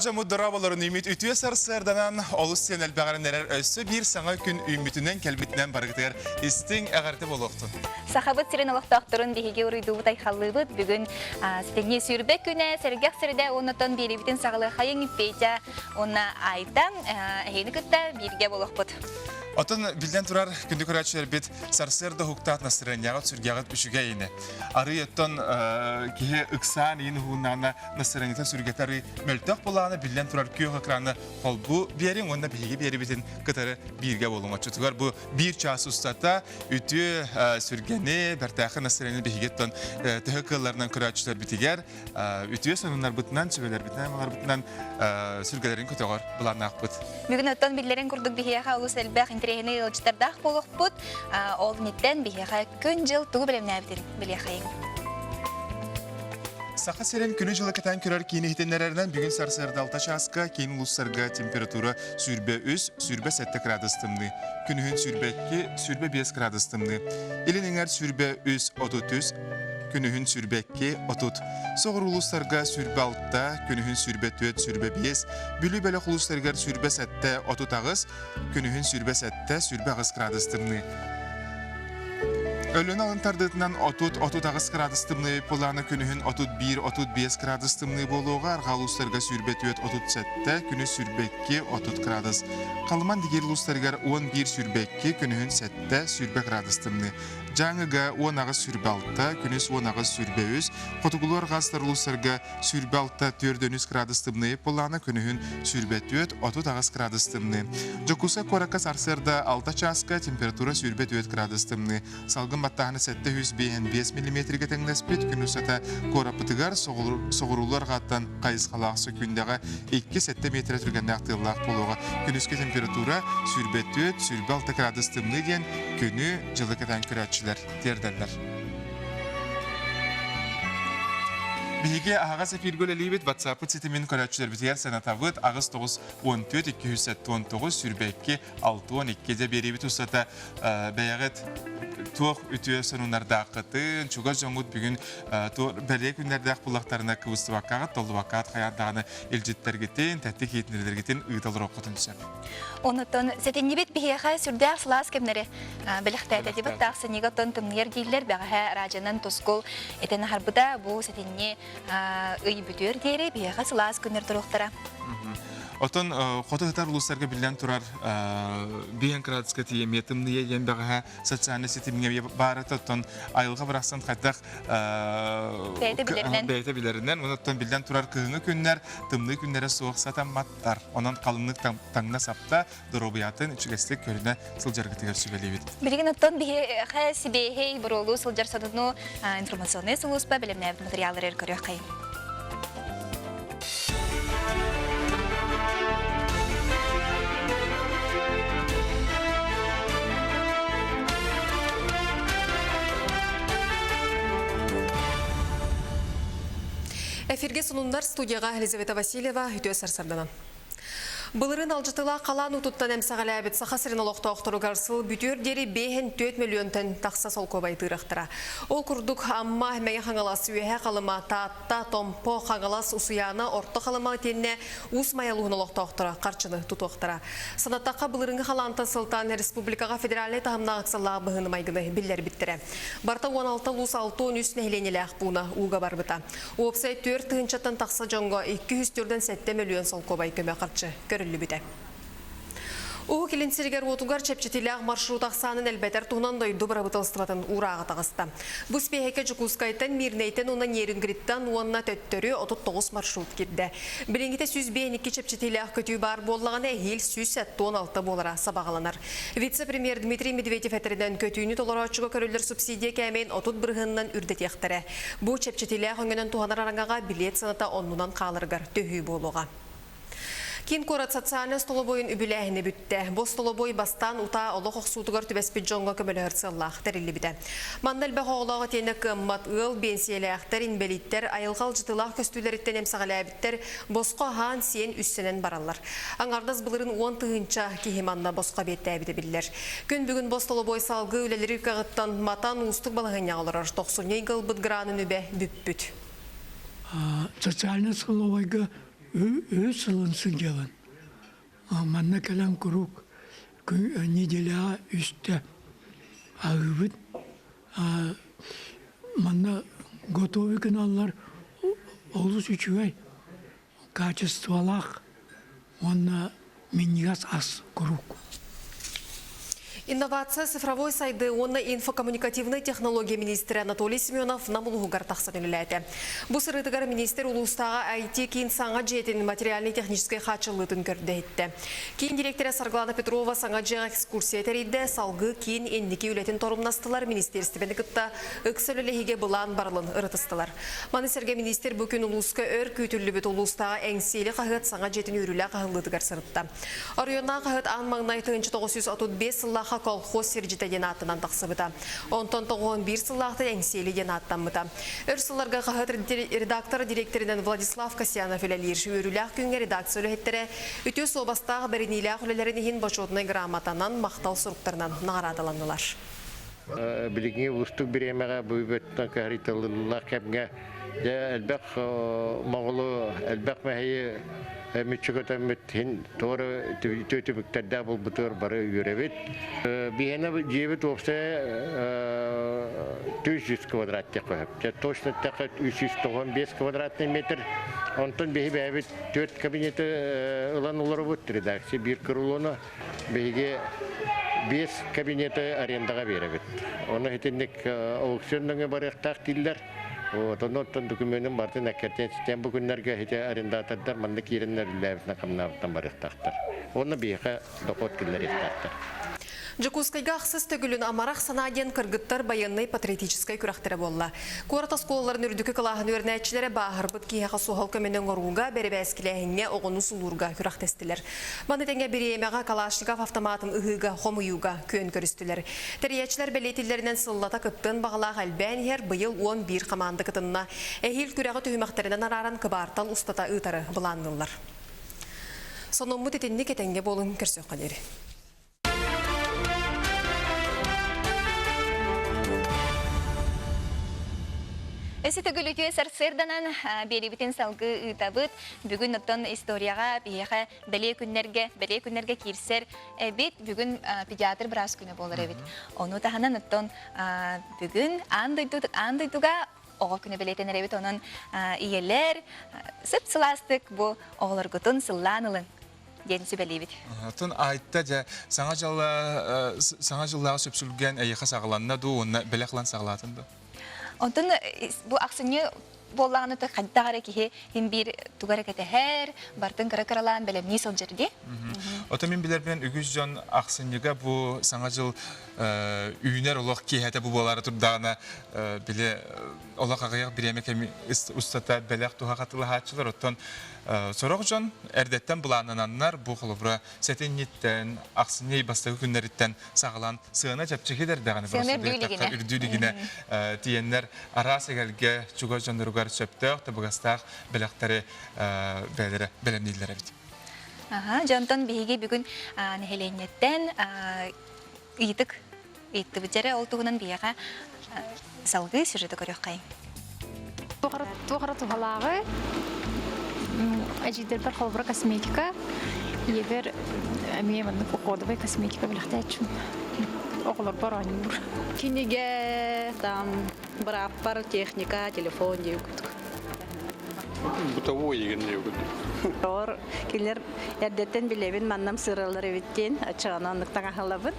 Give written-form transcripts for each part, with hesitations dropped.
дьоммут дорооболорун үүммүт үтүө сарсыарданан олус сиэн элбэҕирэн эрэр өссө биир саҥа күн үүммүтүнэн кэлбитинэн барыгытыгар истиҥ эҕэрдэ буолуохтун. Сахабыт сирин олохтоохторун биһиги уруйдуубут айхаллыыбыт. Бүгүн сэтинньи сүүрбэ күнэ сэргэх сирдэ уоннатон биэриибитин саҕалыахайыҥ Петя уонна Айта эһигини кытта бииргэ буолуохпут. Оттон биллэн турар күндү көрөөччүлэрбит сарсыарда уһуктаат настырыанньаҕыт сүргэҕит үчүгэй ини. Арый оттон киһи ыксаан иин уһууннаана настырыанньата сүргэтэ арый мөлтөх булаана биллэн турар күөх экраны холбуу биэриҥ уонна биһиги биэрибитин кытары бииргэ буолуҥ. Оччотугар бу биир чаас устата үтүө сүргэни, бэртээхэй настырыанньаны биһиги оттон төһө кыалларынан көрөөччүлэрбитигэр үтүө сонуннарбытынан, сүбэлэрбитинэн, амаларбытынан сүргэлэрин көтөҕөр былааннаахпыт. Бүгүн оттон биллэрин курдук биһиэхэ олус элбэх интэриэһинэй ыалдьыттардаах буолуохпут. Ол инниттэн биһиэхэ күн-дьыл тугу бэлэмнээбитин билиэхэйиҥ. Саха сирин күнү-дьылы кэтээн көрөр киин иһитиннэрэринэн бүгүн сарсыарда 6 чааска киин улуустарга температура 23, 27 градус тымныы. Күнүһүн 22, 25 градус тымныы. Илин эҥэр 23, 33, күнүһүн 22, 30. Соҕуруу улуустарга 26, күнүһүн 24, 25, Бүлүү бөлөх улуустарыгар 27, 38, күнүһүн 27, 28 градус тымныы. Өлөн алын тардыытынан 30-38 градус тымныы пулаана күнүһүн 31-35 градус тымныы буолуоҕа, арҕаа улуустарга 24-37, күнүс 22-30 градус. Халыман Дигир улуустарыгар 11-22, күнүһүн 7-20 градус тымныы. Дьааҥыга 18-26, күнүс 18-23, хотугулуу арҕаастар улуустарга 26-4 градус тымныы пулаана күнүһүн 24-38 градус тымныы. Дьокуускай куоракка сарсыарда 6 чааска температура 24 градус тымныы. Салгын баттааһына 755 миллиметргэ тэҥнэспит күн устата куораппытыгар соҕуруулуу арҕааттан хайысхалаах сөкүүндэҕэ 2-7 метрэ түргэннээх тыаллаах буолуоҕа. Күнүскү температура 24-26 градус тымныы диэн күнү дьылы кэтээн көрөөччүлэр тиэрдэллэр. Биһиги аһаҕас эфиргэ үлэлиибит WhatsApp ситимин көрөөччүлэрбитигэр санатабыт 8 9 14 279 22 62 дьэ биэриибит устата бэйэҕит туох үтүө сонуннардааххытын, чугас дьоҥҥут бүгүн бэлиэ күннэрдээх буллахтарына кыбыстыбаккаҕыт, толлубаккаҕыт хайаан даҕаны илдьиттэргитин, тэттик иһитиннэрэргитин ыыта олоруоххутун сөп. Онутон сэтинньибит биһиэхэ сүрдээх сылаас кэмнэри бэлэхтээтэ дибит таах синньигэ оттон тымныйар дииллэр бэҕэһээ раджанан тускул этэн аһарбыта бу сэтинньи ый бүтүөр диэри биһиэхэ сылаас күннэр туруохтара. Оттон хоту сытар улуустарга биллэн турар биэн градуска тиийэ тымныйа диэн бэҕэһээ социальнай ситимҥэ баарата оттон айылҕа барахсан хайдах бэйэтэ билэринэн бэйэтэ билэринэн оттон биллэн турар кыһыҥҥы күннэр тымныы күннэрэ суох сатамматтар онон халыҥнык таҥна-сапта доруобуйатын үчүгэстик көрүнэ сылдьаргытыгар сүбэлиибит. Билигин оттон биһиэхэ сибиэһэй буруолуу сылдьар сонуну информационнай сулууспа бэлэмнээбит материаллары көрүөххэйин. Эфирге сонуннар студияға Елизавета Васильева үтүө сарсарданан. Былырыын алдьатыылаах халаан уутуттан эмсэҕэлээбит Саха сирин олохтоохторугар сыл бүтүөр диэри 5,4 мөлүйүөнтэн тахса солкуобай тыырахтара. Ол курдук Амма, Мэҥэ Хаҥалас, Үөһээ Халыма, Таатта, Томпо, Хаҥалас, Усуйаана, Орто Халыма итиэннэ Уус Майа улууһун олохтоохторо харчыны тутуохтара. Санаттахха, былырыыҥҥы халаантан сылтаан республикаҕа федеральнай таһымнаах ыксаллаах быһыыны-майгыны биллэрбиттэрэ. Барыта 16 улуус 63 нэһилиэнньэлээх пууна ууга барбыта. Уопсай 4 тыһыынчаттан тахса дьоҥҥо 247 мөлүйүөн солкуобай көмө харчы көрүллүбүтэ. Уһук Илин сиригэр-уотугар чэпчэтиилээх маршрут ахсаанын элбэтэр туһунан дойду бырабыыталыстыбатын уурааҕа таҕыста. Бу испиэһэккэ Дьокуускайтан, Мирнэйтэн уонна Нерюнгриттан уонна төттөрү 39 маршрут киирдэ. Билиҥҥитэ 152 чэпчэтиилээх көтүү баар буоллаҕына, эһиил 176 буолара сабаҕаланар. Вице-премьер Дмитрий Медведев этэринэн, көтүүнү толорооччуга көрүллэр субсидия кээмэйин 30 бырыһыанынан үрдэтиэхтэрэ. Бу чэпчэтиилээх өҥөнөн туһанар араҥаҕа билиэт сыаната оннунан хааларыгар төһүү буолуоҕа. Киин куорат социальнай остолобуойун үбүлээһинэ бүттэ. Бу остолобуой бастаан утаа олох охсуутугар түбэспит дьоҥҥо көмөлөһөр сыаллаах тэриллибитэ. Манна элбэх оҕолоох итиэннэ кыаммат ыал, биэнсийэлээхтэр, инбэлииттэр, айылҕа алдьатыылаах көстүүлэриттэн эмсэҕэлээбиттэр босхо аһаан-сиэн үссэнэн бараллар. Аҥардас былырыын 10 тыһыынча киһи манна босхо эбиэттээбитэ биллэр. Күн бүгүн бу остолобуой салгыы үлэлиир кыаҕыттан матан уустук балаһыанньаҕа олорор. Тохсунньу ыйга ылбыт гранын үбэ бүппүт. Социальнай столовойга. Үс сылын сылдьабын. Манна кэлэн куруук неделяҕа үстэ аһыыбыт. Манна готовый гыналлар олус үчүгэй, качестволаах уонна минньигэс ас куруук. Инновация, цифровой сайды уонна инфокоммуникативнай технология министрэ Анатолий Семенов Нам улууһугар тахсан үлэлээтэ. Бу сырыытыгар министр улуустааҕы IT-киин саҥа дьиэтин материальнай-техническэй хааччыллыытын көрдө-иһиттэ. Киин директора Саргылана Петрова саҥа дьиэҕэ экскурсия тэрийдэ, салгыы киин инники үлэтин торумнастылар, министиэристибэни кытта ыкса үлэлэһиигэ былаан барылын ырытыстылар. Маны сэргэ министр бу күн улууска өр күүтүллүбүт улуустааҕы Эҥсиэли хаһыат саҥа дьиэтин үөрүүлээх аһыллыытыгар сырытта. Оройуоннаах хаһыат аан маҥнай 1935 сыллаахха колхоз сирдьитэ диэн ааттанан тахсыбыта. Онтон 91 сыллаахтан Эҥсиэли диэн ааттаммыта. Өр сылларга хаһыат редактора дириэктэринэн Владислав Касьянов үлэлиир. Үөрүүлээх күҥҥэ редакция үлэһиттэрэ үтүө суобастаах бэриниилээх үлэлэрин иһин бочуотунай грамотанан, махтал суруктарынан наҕараадаланнылар. Билиҥҥи уустук бириэмэҕэ бу үбөттөн кыһарыйталлыылаах кэмҥэ дьэ элбэх моҕолу, элбэх мэһэйи мүччү көтөммүт иһин туора үтүө түмүктэрдээх булбутугар бары үөрэбит. Биһиэнэ дьиэбит уопсайа 300 квадрат диэххэ сөп. Дьэ точно эттэххэ 395 квадратный метр. Онтон биһи бэйэбит түөрт кабинеты ылан олоробут. Редакция биир крылону Биһиги биэс кабинеты арендаҕа биэрэбит. Ону итинник аукцион нөҥүө барыахтаах дииллэр. Вот, онно оттон докумуонун барытын эккиртэн ситэн бу күннэргэ ити арендатордар манна киирэннэр үлэлээбитинэн хамнаабытынан барыахтаахтар. Уонна биһиэхэ дохуот киллэриэхтээхтэр. Дьокуускайга ахсыс төгүлүн Амарах санаа диэн кыргыттар байыаннай-патриотическай күрэхтэрэ буолла. Куорат оскуолаларын үрдүкү кылааһын үөрэнээччилэрэ бааһырбыт киһиэхэ суһал көмөнү оҥорууга, бэрэбээскилээһиҥҥэ, оҕону сулуурга күрэхтэстилэр. Маны тэҥэ бириэмэҕэ Калашников автоматын ыһыыга, хомуйууга күөн көрүстүлэр. Тэрийээччилэр бэлиэтииллэринэн сыллата кыттыан баҕалаах элбээн иһэр, быйыл 11 хамаанда кытынна. Эһиил күрэҕи түһүмэхтэринэн арааран кыбаартал устата ыытары былаанныыллар. Сонуммут итинник этэҥҥэ буолун көрсүөххэ диэри. Өссө төгүл үтүө сарсыарданан биэрибитин салгыы ыытабыт. Бүгүн оттон историяҕа биһиэхэ бэлиэ күннэргэ, бэлиэ күннэргэ киирсэр эбит. Бүгүн педиатр быраас күнэ буолар эбит. Ону таһынан оттон бүгүн аан дойду аан дойдуга оҕо күнэ бэлиэтэнэр эбит. Онон ийэлэр сып-сылаастык бу оҕолоргутун сыллаан ылыҥ. диэн сүбэлиибит. Оттон Айта дьэ саҥа дьылла саҥа дьыллааҕы сүпсүлгэн эйиэхэ саҕаланна дуу уонна бэлэх ылан саҕалаатын дуу? Онтон бу ахсынньы буоллаҕына то хайдах эрэ киһи син биир тугу эрэ кэтэһэр, бартын кыра-кыралаан бэлэмнии сылдьар дии. Оттон мин билэрбинэн үгүс дьон ахсынньыга бу саҥа дьыл үүнэр олох киэһэтэ бу буолаары турдаҕына били олох аҕыйах бириэмэ кэми устата бэлэх туһа хатылаһааччылар оттон Сорох дьон эрдэттэн былааннананнар бу холобура сэтинньиттэн, ахсынньы бастакы күннэриттэн саҕалаан сыана чэпчэки дэрдэҕинэ үрдүү илигинэ тиийэннэр араас эгэлгэ чугас дьонноругар сөптөөх, табыгастаах бэлэхтэри бэйэлэрэ бэлэмнииллэр эбит. Аха, дьонтон биһиги бүгүн нэһилиэнньэттэн ыйытык ыйыттыбыт дьэрэ ол туһунан биһиэхэ салгыы сюжеты көрүөххэйиҥ. Туох эрэ туһалааҕы эдьиийдэрбэр холобура косметика, ийэбэр эмиэ маннык уходовай косметика бэлэхтээччим. Оҕолорбор оонньуур. Кинигэ, там, бырааппар, техника, телефон диэн курдук. Бытовой игин диэн курдук. Ор кинилэр эрдэттэн билэбин маннам сыралар эбит диэн оччоҕуна оннук таҥаһалабын.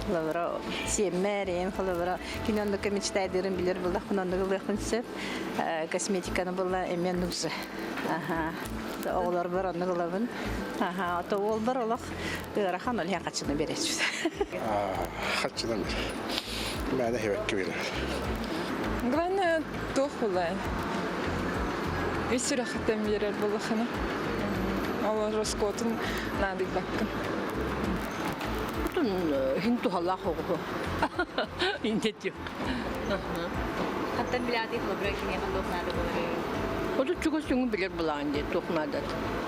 Холобура, сиэммэр, эйэм холобура, кини оннукка мечтайдыырын билэр буоллахпын, оннук ылыахпын сөп. Косметиканы булла эмиэ оннук же. Аха. Оҕолорбор оннук ылабын. Аха. Ото уолбар олох ыарахан, ол иһин хаччыны биэрээччи. Хаччынан бер. Мээнэ хебекке берер. Главное, туох булай. Ис сүрэхтэн биэрэр буоллахына. Ол роскотун наадыйбаккын. Хин туһалаах оҕо. Интетик. Хаттан билээти холобура кимиэхэ туох наада болары? Отут чугас сүҥү билэр былаан дии туох наадат.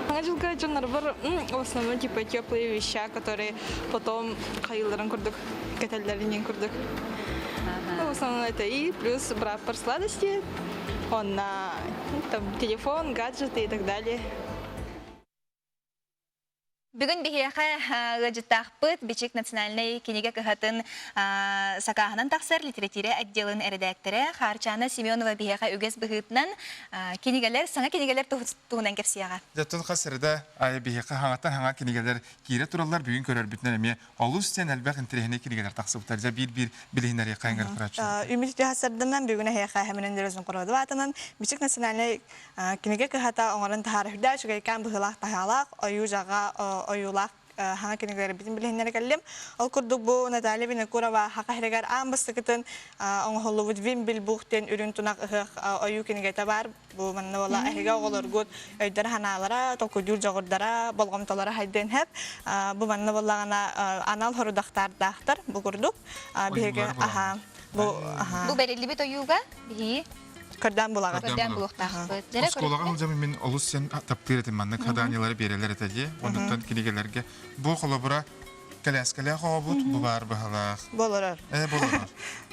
Саҥа дьылга дьоннорбор в основном типа теплые веща, которые потом хайылларын курдук кэтэллэрин курдук. Ну, в основном это и плюс браппар сладости, он на там, телефон, гаджеты и так далее. Бүгүн биһиэхэ ыалдьыттаахпыт Бичик национальнай кинигэ кыһатын сакааһынан тахсар литература отделын эрэдээктэрэ Хаарчаана Семенова биһиэхэ үгэс быһыытынан кинигэлэр, саҥа кинигэлэр туһунан кэпсиэҕэ. Дьэ, хас сырыда аайы биһиэхэ хаҥаттан хаҥа кинигэлэр киирэ тураллар. Бүгүн көрөрбүтүнэн эмиэ олус диэн элбэх интэриэһинэй кинигэлэр тахсыбыттар. Дьэ, биир-биир билиһиннэриэххэ ыҥырык турааччылар. Үмит үтүө бүгүн эһиэхэ Хэминэн Дөрөзүн Кородов аатынан Бичик национальнай Кинигэ кыһата оҥорон таһаара үрдээх үчүгэйкээн быһыылаах-таһаалаах, ойуу-дьаҕа ойуулаах хаҥа кинигэлэрбитин билиһиннэрэ кэллим. Ол курдук бу Наталья Винокурова Хаха сиригэр аан бастакытын оҥоһуллубут Вимбельбух диэн үрүҥ тунах ыһыах ойуу кинигэтэ баар. Бу манна буола эһиги оҕолоргут өйдөрө-санаалара, толкуйдуур дьоҕурдара, болҕомтолоро хайдыан сөп. Бу манна буоллаҕына анал сорудахтардаахтар бу курдук. Биһиги аха бу аха Бу бэриллибит ойууга биһиги Көрдөөн булаҕыт. Көрдөөн булуохтаахпыт. Оскуолаҕа сылдьаммын мин олус сен таптыыр этим маннык хадаанньалары биэрэллэр этэ дии. Оннуттан кинигэлэргэ бу холобура кэлээскэлээх оҕобут бу баар быһалаах. Болорор. Э болорор.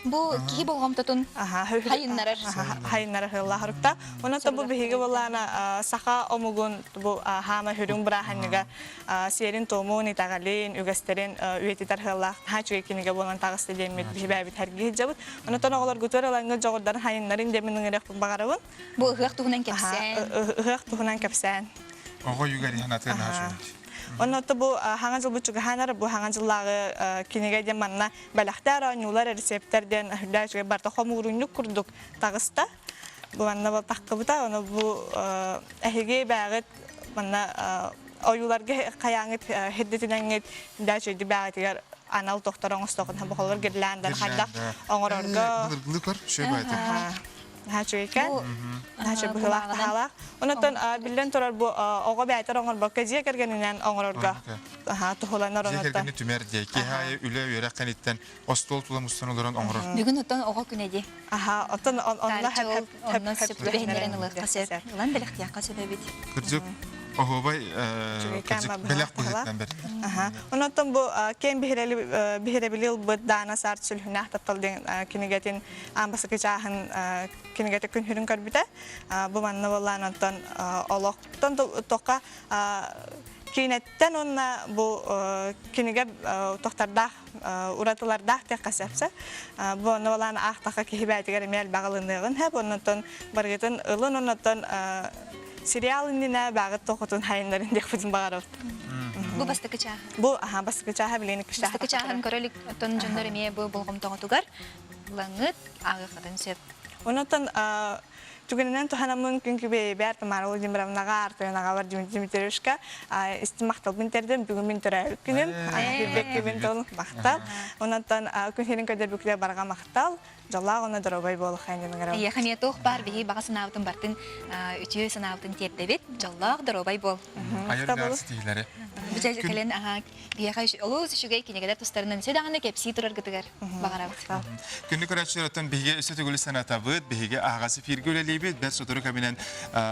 Бу киһи болҕомтотун хайыннарар. Хайыннарар хыллаах Онон бу биһиги буоллаана саха омугун бу хаама хүрүҥ бырааһынньыга сиэрин-туомун, итэҕэлин, үгэстэрин үйэтитэр сыаллаах наһаа үчүгэй кинигэ буолан таҕыста диэммит биһибээбит сэргии сылдьабыт. Онтон оҕолоргутугар ылаҥҥыт дьоҕурдарын хайыннарын диэммин ыҥырыахпын баҕарабын. Бу ыһыах туһунан кэпсээн. Ыһыах туһунан кэпсээн. Оҕо үйүгэр иһэн атыан наһаа үчүгэй. Онно бу хаҥа дьыл бу чугаһаанар бу хаҥа дьыллааҕы кинигэ диэн манна бэлэхтээр оонньуулар рецептэр диэн үрдээ үчүгэй барыта хомуурунньук курдук таҕыста. Бу манна таххыбыта, ону бу эһиги бэҕит манна ойууларга хайааҥыт хирдитинэҥҥит да үчүгэйдик бэҕитигэр анал тохтор оҥостохун бохолор гирляндар хайдах оҥорорго былыргылыы көр үчүгэй баайта наһаа үчүгэйкээн наһаа үчүгэй быһыылаах таһаалаах онон биллэн турар бу оҕо бэйэтэр оҥорбокко дьиэ кэргэнинэн оҥорорго туһуланар дьиэ кэргэни түмэр дии киһи аайы үлэ үөрэх кэнниттэн остуол тула мустан олорон оҥорор бүгүн оттон оҕо күнэ дии Аха, оттон онно онно сөп түбэһиннэрэн ылыахха сөп. Ылан бэлэхтиэххэ сөп эбит. Кырдьык, оһуобай кырдьык бэлэх быһыытынан бэриллэр. Аха. Онон бу кэм биһирэбили ылбыт Даана Сарт сүлүһүнээх таптал диэн кинигэтин аан бастакы чааһын кинигэтэ күн хүрүн көрбүтэ. Бу манна буоллаан онтон олохтон тоққа киинэттэн уонна бу кинигэ тохтардаах уратылардаах диэххэ сөпсө. Бу онно балаан аахтахха киһи бэйэтигэр эмиэ элбэх ылыныаҕын сөп. Оннотон барыгытын ылын, оннотон сериал иннинэ бааҕыт тохотун хайыннарын диэхпитин баҕарабыт. Бу бастакы чааһы. Бу аха бастакы чааһы билигин иккис чааһы. Бастакы чааһын көрө илик оттон дьоннор эмиэ бу болҕомтоҕутугар ылаҥҥыт ааҕыаххытын сөп. Оннотон Түгэнинэн туһанаммын күн күбэйбэр Тамара Владимировнаҕа, Артыанаҕа Дмитриевичка истин махталбын тиэрдим. Бүгүн мин төрөөбүт күнүм. Билбэккибин тыл махтал. Онон күн сирин көрдөрбүкүлэр барҕа махтал. Дьоллоох уонна доруобай буолуоххайын диэн ыҥырабын. Эйиэхэ эмиэ туох баар биһи баҕа санаабытын бартын үтүө санаабытын тиэрдэбит. Дьоллоох, доруобай буол. Айар үлэҕэр ситиһиилэри. Бу кэлэн биһиэхэ олус үчүгэй кинигэлэр тустарынан өссө даҕаны кэпсии тураргытыгар баҕарабыт. Күндү көрөөччүлэр, оттон биһиги өссө төгүл санатабыт, биһиги аһаҕас эфиргэ үлэлиибит, бэрт сотору кэминэн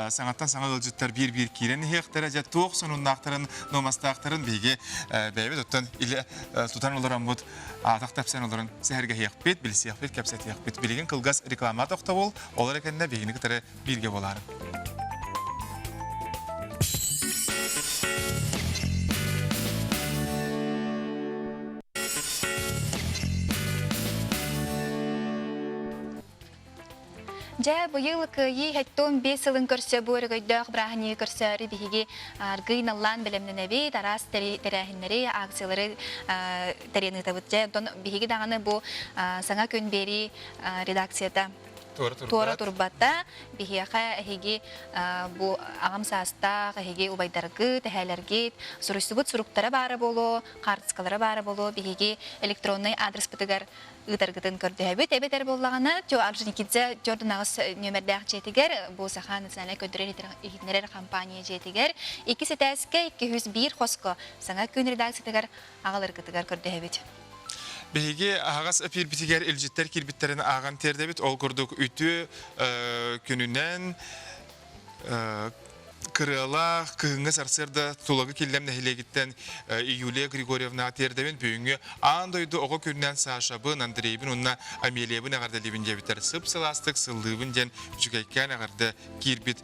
саҥаттан саҥа ыалдьыттар биир-биир киирэн иһиэхтэрэ, дьэ туох сонуннаахтарын, нуомастаахтарын биһиги бэйэбит оттон илэ тутан олороммут, аатах тэпсэн олорон сэһэргэһиэхпит, билсиэхпит, кэпсэтиэхпит. Билигин кылгас реклама тохтобул, ол эрэ кэннэ биһигини кытары бииргэ буолаарын. Дьэ, быйыл Кыайыы 75 сылын көрсө бу өрөгөйдөөх бырааһынньыгы көрсөөрү биһиги аргыый наллаан бэлэмнэнэбит, араас тэрээһиннэри, акциялары тэрийэн ыытабыт. Дьэ, онтон биһиги даҕаны бу саҥа күн биэрии редакцията туора турбата. Биһиэхэ эһиги бу аҕам саастаах, эһиги убайдаргыт, эһээлэргит суруйсубут суруктара баара буолуо, хаартыскалара баара буолуо, биһиги электроннай аадырыспытыгар ыытаргытын көрдөһөбүт. Эбэтэр буоллаҕына, Орджоникидзе 48 нүөмэрдээх дьиэтигэр, бу Саха национальнай көрдөрөр иһитиннэрэр компания дьиэтигэр, иккис этээскэ 201 хоско саҥа күн редакциятыгар аҕаларгытыгар көрдөһөбүт. Биһиги аһаҕас эфирбитигэр илдьиттэр киирбиттэрин ааҕан тиэрдэбит. Ол курдук үтүө күнүнэн. Кырыалаах кыһыҥҥы сарсыарда Тулагы Киллэм нэһилиэгиттэн Юлия Григорьевна тиэрдэбин бүгүҥҥү аан дойду оҕо күнүнэн Сашабын, Андрейбин уонна Амелиябын эҕэрдэлиибин диэбиттэр. Сып-сылаастык сыллыыбын диэн үчүгэйкээн эҕэрдэ киирбит.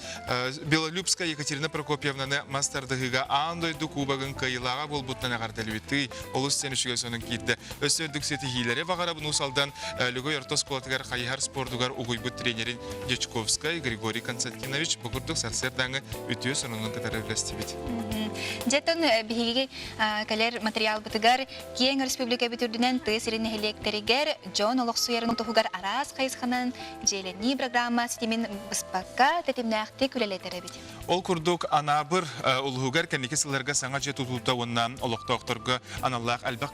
Белолюбская Екатерина Прокопьевнаны мас тардыһыыга аан дойду кубогын кыайыылааҕа буолбутунан эҕэрдэлиибит. Тыый, олус сен үчүгэй сонун киирдэ. Өссө үрдүк ситиһиилэри баҕарабын Уус Алдан Лөгөй орто оскуолатыгар хайыһар спордугар угуйбут тренерин Дьячковскай Григорий Константинович бу курдук сарсыардааҥы үтүө сонунун кытары үллэстибит. Дьэтон биһиги кэлэр материалбытыгар киэҥ республикабыт үрдүнэн тыа сирин нэһилиэктэригэр дьон олохсуйарын туһугар араас хайысханан дьиэлэнии программа ситимин быспакка тэтимнээхтик үлэлэтэр эбит. Ол курдук Анаабыр улууһугар кэнники сылларга саҥа дьиэ тутуута уонна олохтоохторго аналлаах элбэх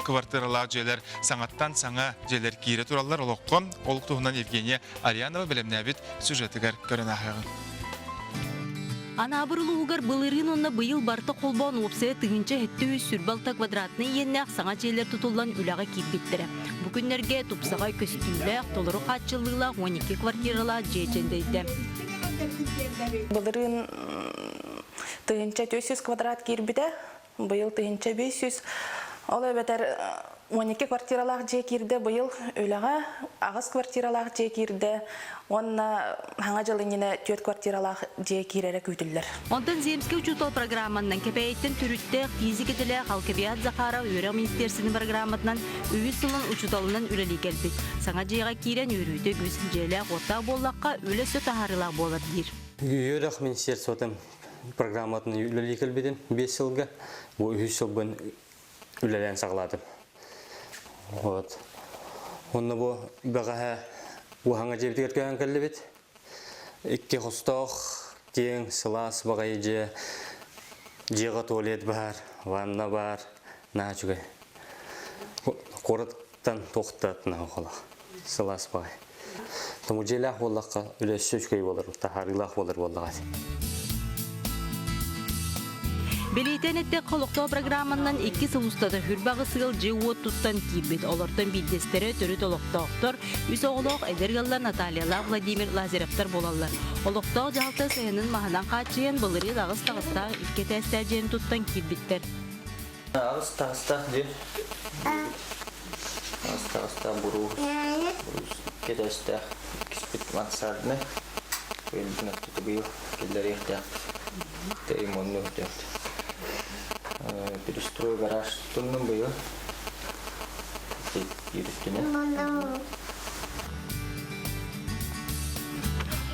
квартиралаах дьиэлэр саҥаттан саҥа дьиэлэр киирэ тураллар олоххо. Ол туһунан Евгения Арьянова бэлэмнээбит сюжетыгар көрөн ааһыаҕыҥ. Анаабыр улууһугар былырыын уонна быйыл барыта холбоон уопсайа 1073 26 квадратнай иэннээх саҥа дьиэлэр тутуллан үлэҕэ киирбиттэрэ. Бу күннэргэ тупсаҕай көстүүлээх, толору хааччыллыылаах 12 квартиралаах дьиэ дьэндэйдэ. Былырыын 1400 квадрат киирбитэ, быйыл 1500. Ол эбэтэр 12 квартиралаах дьиэ киирдэ быйыл үлэҕэ, аҕыс квартиралаах дьиэ киирдэ уонна саҥа дьыл иннинэ түөрт квартиралаах дьиэ киирэрэ күүтүллэр. Онтон Земскэй учуутал программанан Кэпээйиттэн төрүттээх физик идэлээх Алкивиад Захаров үөрэх министиэрситин программатынан үһүс сылын учууталынан үлэлии кэлбит. Саҥа дьиэҕэ киирэн үөрүүтэ үгүс, дьиэлээх-уоттаах буоллахха үлэ өссө таһаарыылаах буолар диир. Үөрэх министерствотын программатын үлэлии кэлбитим 5 сылга. Бу үһүс сылбын үлэлээн саҕалаатым. Вот. Онно бу бэҕэһээ уһаҥа дьиэбитигэр көһөн кэллибит. Икки хостоох, киэҥ, сылаас баҕайы дьиэ. Дьиэҕэ туалет баар, ванна баар. Наһаа үчүгэй. Куораттан туохтаатына холох. Сылаас баҕайы. Тому дьиэлээх буоллахха үлэ өссө үчүгэй буолар, таһаарыылаах буолар буоллаҕа. Бэлиэтээн эттэххэ, олохтоох программанан икки сыл устата хүрбаҕы сыал дьиэ-уот туттан киирбит. Олортон биирдэстэрэ төрүт олохтоохтор, үс оҕолоох эдэр ыаллар Натальялаах Владимир Лазаревтар буолаллар. Олохтоох дьаһалта сайынын маһынан хааччыйан, былырыын аҕыс таҕыстаах икки этээстээх дьиэни туттан киирбиттэр. Аҕыс таҕыстаах дьиэ. Аҕыс таҕыстаах буруус, буруус икки этээстээх, иккиспит мансарднай. Быйылгын өттүтэ быйыл киллэриэхтээхпит. Ремонну өттүөт. Перестрой гараж тутуннум быйыл. Үстүнэн.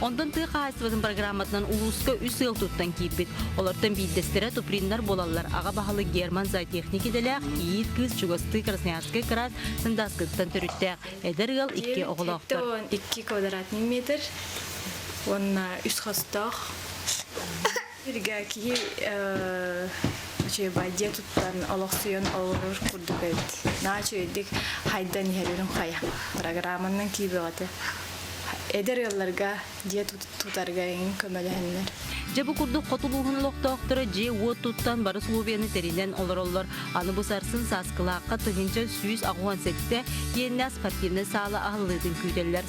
Онтон тыа хаһаайыстыбатын программатынан улууска үс ыал туттан киирбит. Олортон биирдэстэрэ Туприннар буолаллар. Аҕа баһылык Герман зоотехник идэлээх, кийиит кыыс чугастыы Красноярскай кыраас Сындааскыттан төрүттээх. Эдэр ыал икки оҕолоохтор. 2 квадратный метр уонна үс хостоох. Иргэ киһи үчүгэй дьиэ туттан олохсуйан олорор курдук эбит. Наһаа үчүгэйдик хайдан иһэрин хайа. Программанан киибэҕэтэ. Эдэр ыалларга дьиэ тутарга эҥин көмөлөһөннөр. Дьэ бу курдук хоту улууһун олохтоохторо дьиэ-уот туттан бары условияны тэринэн олороллор. Аны бу сарсын Сааскылаахха 1187 иэннээх спортивнай саала аһыллыытын күүтэллэр.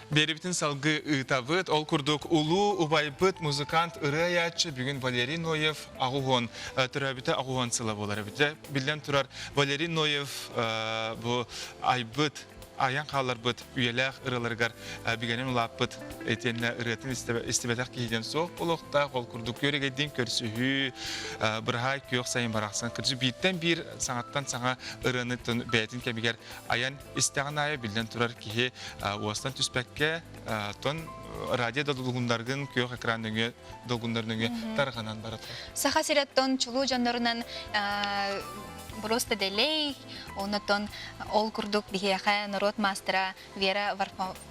Биэрибитин салгыы ыытабыт. Ол курдук улуу убайбыт музыкант ырыа айааччы бүгүн Валерий Ноев аҕуһуон төрөөбүтэ аҕуһуон сыла буолар эбит. Дьэ, биллэн турар Валерий Ноев бу айбыт айан хаалларбыт үйэлээх ырыаларыгар бигэнэн улааппыт итиэннэ ырыатын истибэтэх киһидэн суох буолуохтаах. Ол курдук күөрэгэйдиин көрсүһүү, быраһаай күөх сайын барахсан кырдьык бииртэн биир саҥаттан саҥа ырыаны бэйэтин кэмигэр айан истэҕин аайы биллэн турар киһи уостан түспэккэ тон радио да долгуннаргын күөх экран нөҥүө долгуннар нөҥүө тарҕанан барар. Саха сиреттон чулуу дьоннорунан просто дэлэй, оннотон ол курдук биһиэхэ норуот маастара Вера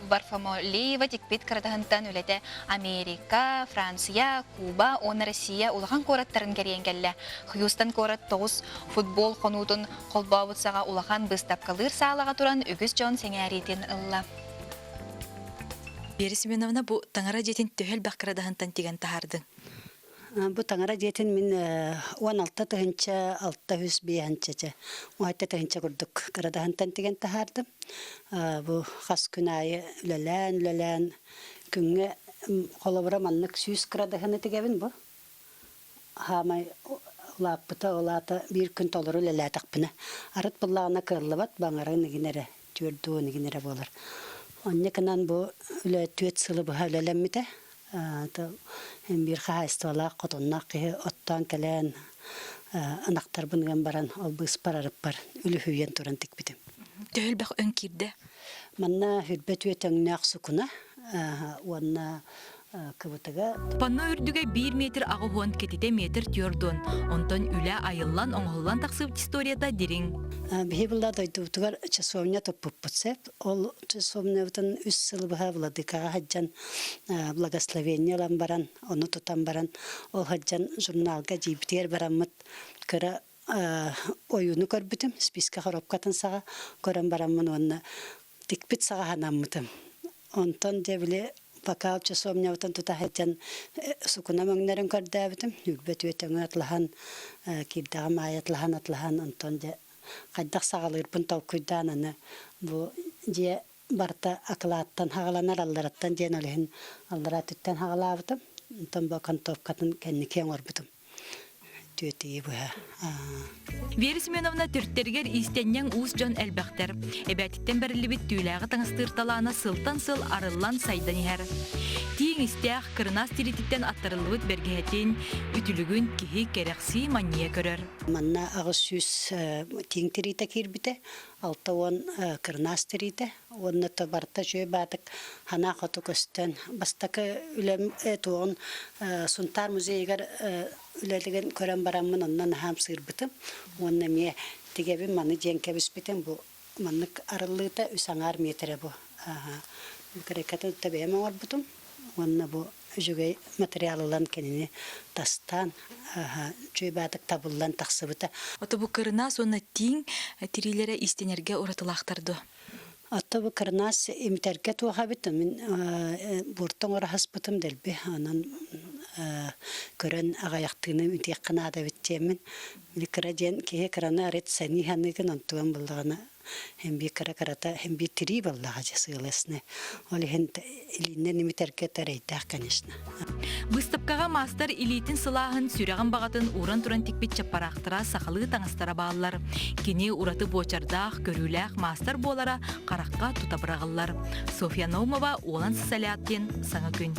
Варфомолеева тикпит кыратаһынтан үлэтэ Америка, Франция, Куба уонна Россия улахан куораттарын кэрийэн кэллэ. Хьюстон куорат тоҕус футбол хонуутун холбообут саҕа улахан быыстапкалыыр саалаҕа туран үгүс дьон сэҥээриитин ылла. Вера Семеновна, бу таҥара дьиэтин төһө элбэх кырадаһынтан тигэн таһаардыҥ? Бу таҥара дьиэтин мин 16 тыһыынча 600 биэһинчэчэ, 17 тыһыынча курдук кырадаһынтан тигэн таһаардым. Бу хас күн аайы үлэлээн-үлэлээн күҥҥэ Холобура маннык 100 кырадаһыны тигэбин бу. Хаамай улааппыта, ол аата биир күн толору үлэлээтэхпинэ. Арыт буллаҕына кыаллыбат, баҥарын игин эрэ, түөрт игин эрэ буолар. Онньа гынан бу үлэ түөрт сылы быһа үлэлэммитэ. Биир хаһаайыстыбалаах хотонноох киһи оттоон кэлэн ынахтарбын ыан баран ол быыспар арыппар үлүһүйэн туран тикпитим. Төһө элбэх өҥ киирдэ? Манна хүрбэ түөт өҥнөөх сукуна уонна кыбытыга. Панно үрдүгэ биир метр аҕыһуон, кэтитэ метр түөрдуон. Онтон үлэ айыллан, оҥоһуллан тахсыбыт историята дириҥ. Биһи булла дойдубутугар часовня туппуппут сеп. Ол часовнябытын үс сыл быһа Владыкаҕа сылдьан благословение ылан баран, ону тутан баран, ол сылдьан журналга дьиибитигэр бараммыт кыра ойууну көрбүтүм, списка коробкатын саҕа көрөн бараммын уонна тикпит саҕа санаммытым. Онтон дьэ били пока часовнябытын тута сылдьан сукуна өҥнөрүн көрдөөбүтүм. Үрбэт үөт өҥө атлаһан, киирдэҕим аайы атлаһан атлаһан, онтон дьэ хайдах саҕалыырбын толкуйдаан аны бу дьиэ барыта акылааттан хаҕаланар аллараттан диэн ол иһин аллараа өттүттэн хаҕалаабытым. Онтон бу окантовкатын кэнники оҥорбутум. Түөтүйү быһа. Вера Семеновна төрүттэригэр иистэнньэҥ уус дьон элбэхтэр. Эбээтиттэн бэриллибит түүлээҕи таҥастыыр талаана сылтан сыл арыллан сайдан иһэр. Тииҥ истээх, кырынаас тириититтэн аттарыллыбыт бэргэһэтин, үтүлүгүн киһи кэрэхсии манньыйа көрөр. Манна 800 тииҥ тириитэ киирбитэ, 60 кырынаас тириитэ уонна то барыта үчүгэй баатык санаа хоту көстөн бастакы үлэм туоҕун Сунтаар музейыгар үлэлигин көрөн бараммын онно наһаа ымсыырбытым уонна эмиэ тигэбин маны диэн кэбиспитим бу маннык арыллыыта үс аҥаар миэтэрэ бу крекатын бэйэм оҥорбутум уонна бу үчүгэй материал ылан кинини тастаан үчүгэй баатык табыллан тахсыбыта. Ото бу кырынаас уонна тииҥ тириилэрэ иистэнэргэ уратылаахтар дуо? Отто бу кырынаас имитэргэ туох эбит, мин буорту оҥоро саспытым дэлби, онон көрөн аҕыйахтыыны имитиэххэ наада эбит диэммин. Били кыра диэн киһи кыраны арыт сэнии саныыгын, онтуган буллаҕына Һин биир кыра-кырата, һин биир тирии буоллаҕа дьэ сыалесны. Ол иһин илииннэн имитэргэ эрэйдээх, конечно. Быыстапкаҕа маастар илиитин сылааһын, сүрэҕин баҕатын ууран туран тикпит чаппараахтара сахалыы таҥастара бааллар. Кини ураты буочардаах, көрүүлээх маастар буолара харахха тута быраҕыллар. Софья Наумова, Уолан Сысоляткин, Саҥа күн.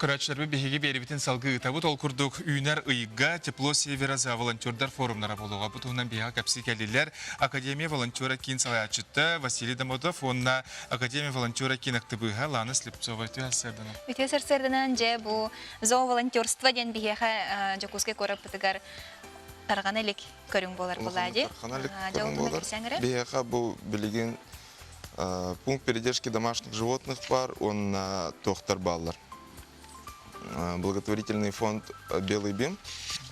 Көрөөччүлэрбит биһиги биэрибитин салгыы ыытабыт. Ол курдук үүнэр ыйга Тепло Севера за волонтердар форумнара буолуоҕа. Бу туһунан биһиэхэ кэпсии кэллилэр. Академия волонтера киин салайааччыта Василий Домотов уонна Академия волонтера киин актыбыыһа Лана Слепцова үтүө сарсыарданан. Үтүө сарсыарданан дьэ бу зооволонтерство диэн биһиэхэ Дьокуускай куораппытыгар тарҕана илик көрүҥ буолар буолаа дии. Тарҕана илик көрүҥ буолар. Биһиэхэ бу билигин Пункт передержки домашних животных бар уонна туохтар бааллар. Благотворительный фонд Белый бим.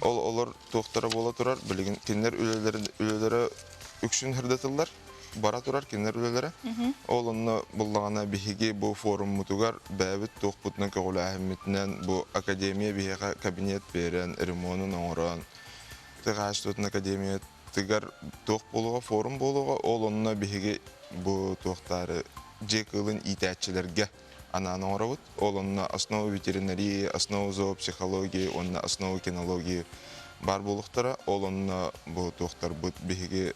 Ол олор туохтара буола турар. Билигин кинилэр үлэлэрэ үксүн ырдатыллар. Бара турар кинилэр үлэлэрэ. Ол онно буллаҕына биһиги бу форуммутугар бэйэбит туохпутунан көҕүлээһиммитинэн бу академия биһиэхэ кабинет биэрэн, ремонун оҥорон, тыһааччытын академия тыгар туох буолуоҕа, форум буолуоҕа, ол онно биһиги бу туохтаары дьиэ кыылын иитээччилэргэ анаан оҥоробут. Ол онно основа ветеринарии, основа зоопсихологии уонна основа кинологии баар буолуохтара. Ол онно бу туохтарбыт биһиги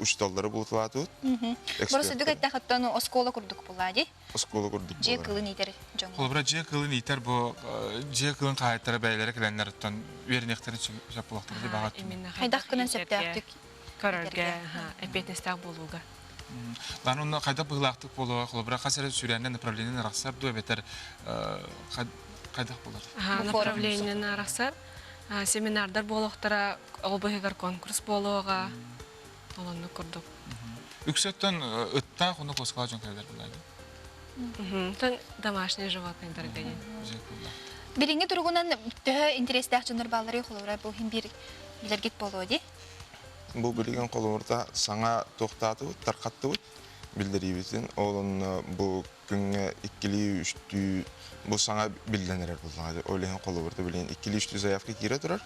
учууталлары булуталаатыбыт. Боросудук эттэхиттэн оскуола курдук буолаа дии. Оскуола курдук Дьиэ кылын иитэр дьон. Холобура дьиэ кылын иитэр бу дьиэ кылын хаһаайыттара бэйэлэрэ кэлэннэр оттон үөрэниэхтэрин сөп буолуохтара баҕа Хайдах гынан сөптөөхтүк көрөргө эппиэтинэстээх буолууга. Лан онно хайдах быһыылаахтык буолуо холобура хас эрэ сүрээннэн направлениенэн арахсар дуо эбэтэр хайдах буолар? Направлениенэн арахсар. Семинардар буолуохтара, ол быһыгар конкурс буолуоҕа. Олоннук курдук. Үксөттөн ыттаах уну куоскалаа дьон кэлэр булаады. Тон домашние животные дорогие. Билиҥҥи туругунан төһө интэриэстээх дьоннор баалларый холобура бу иһин биир билэргит буолуо дии. Бу билигин холобурта саҥа туохтаатыбыт, тархаттыбыт биллэриибитин. Ол онно бу күҥҥэ иккилии үстүү бу саҥа биллэн эрэр буллаҕа. Ол иһин холобурта билигин иккилии үстүү заявка киирэ турар.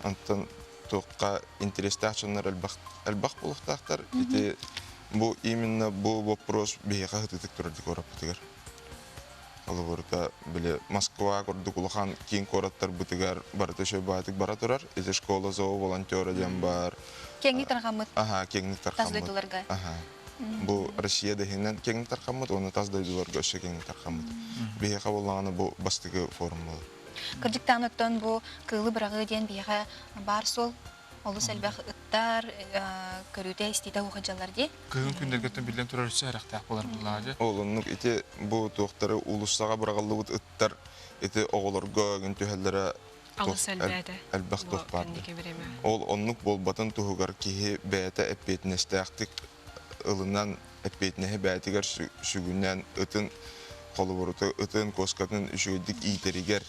Онтон туохха интэриэстээх дьоннор элбэх элбэх буолуохтаахтар. Ити Бу именно бу вопрос биһиэхэ сытыытык турар куораппытыгар. Холобурта били Москва курдук улахан киин куораттарбытыгар барыта үчүгэй бара турар. Ити школа зоо волонтера диэн бар. Киэҥник тарҕаммыт. Аха, киэҥник Тас тарҕаммыт. дойдуларга. Аха. Бу Россия да иһинэн киэҥник тарҕаммыт уонна тас дойдуларга өссө киэҥник тарҕаммыт. Биһиэхэ буоллаҕына бу бастакы форум буолар. Кырдьыктаан оттон бу кыылы быраҕыы диэн биһиэхэ баар суол олус элбэх ыттар көрүүтэ истиитэ уһадьаллар дии. Кыһын күннэргэ биллэн турар өссө эрэхтээх буолар буллаҕа Ол оннук ити бу туохтары уулуссаҕа быраҕыллыбыт ыттар ити оҕолорго гын түһэллэрэ Алыс элбээтэ. элбэх туох баар. Ол оннук буолбатын туһугар киһи бэйэтэ эппиэтинэстээхтик ылынан эппиэтинэһи бэйэтигэр сүгүнэн ытын холобуруту ытын куоскатын үчүгэйдик иитэригэр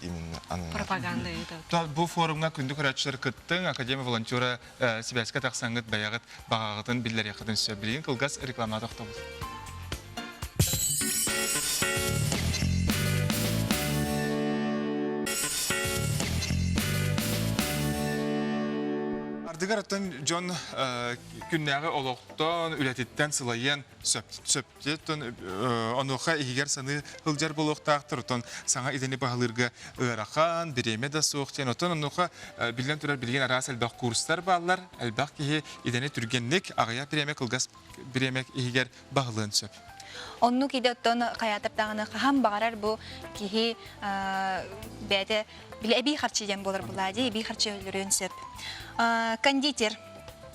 именно ананар. Пропаганда ыытабыт. Бу форумҥа күндү көрөөччүлэр кыттыҥ, Академия волонтера сибээскэ тахсаҥҥыт бэйэҕит баҕаҕытын биллэриэххитин сөп. Билигин кылгас реклама тохтобут. Ардыгар оттон дьон күннээҕи олохтон, үлэтиттэн сылайыан сөп. Сөптөн онуоха иһигэр саныы сылдьар буолуохтаахтар. Оттон саҥа идэни баһылыырга ыарахан, бириэмэ да суох диэн. Оттон онуоха биллэн турар билигин араас элбэх курстар бааллар. Элбэх киһи идэни түргэнник, аҕыйах бириэмэ кылгас бириэмэ иһигэр баһылыан сөп. Оннук идэ оттон хайаатар даҕаны хаһан баҕарар бу киһи бэйэтэ били эбии харчы диэн буолар булаа дии эбии харчы өлөрүөн сөп. Кондитер.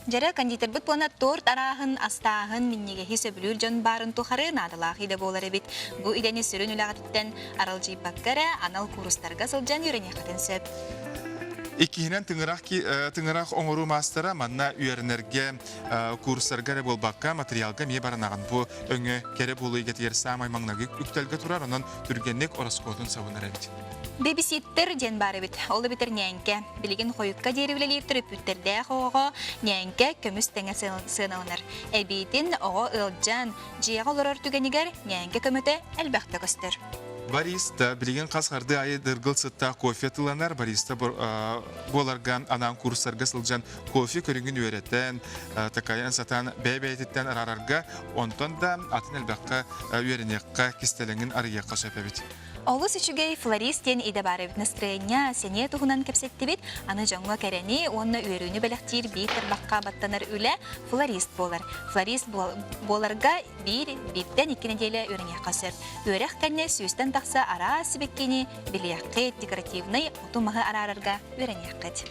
Дьэрэ кондитербыт буона торт арааһын, астааһын, минньигэһи сөбүлүүр дьон баарын тухары наадалаах идэ буолар эбит. Бу идэни сүрүн үлэҕититтэн аралдьыйбакка эрэ анал куурустарга сылдьан үөрэниэххитин сөп. Иккиһинэн тыҥырах, тыҥырах оҥоруу маастара манна үөрэнэргэ курстарга эрэ буолбакка материалга эмиэ баранаҕын. Бу өҥө кэрэ буолуу эйгэтигэр саамай маҥнайгы үктэлгэ турар, онон түргэнник ороскуотун сабынар эбит. Бэбиситтэр диэн баар эбит. Ол эбэтэр ньээҥкэ. Билигин хойукка диэри үлэлиир төрөппүттэрдээх оҕоҕо ньээҥкэ көмүс тэҥэ сыаналанар. Эбиитин оҕо ыалдьан, дьиэҕэ олорор түгэнигэр ньээҥкэ көмөтө элбэхтэ көстөр. Бариста билигин хас хардыы аайы дыргыл сыттаах кофе тылланар. Бариста буоларга анаан курстарга сылдьан кофе көрүҥүн үөрэтэн, такайан сатаан бэйэ-бэйэтиттэн араарарга, онтон да атын элбэххэ үөрэниэххэ, кистэлэҥин арыйыахха сөп эбит. Олус үчүгэй флорист диэн идэ баар эбит настроение, сэниэ туһунан кэпсэттибит. Аны дьоҥҥо кэрэни уонна үөрүүнү бэлэхтиир биир тарбахха баттанар үлэ флорист буолар. Флорист буоларга биир бииртэн икки нэдиэлэ үөрэниэххэ сөп. Үөрэх кэннэ сүүстэн тахса араас сибэккини билиэххит, декоративнай оту-маһы араарарга үөрэниэххит.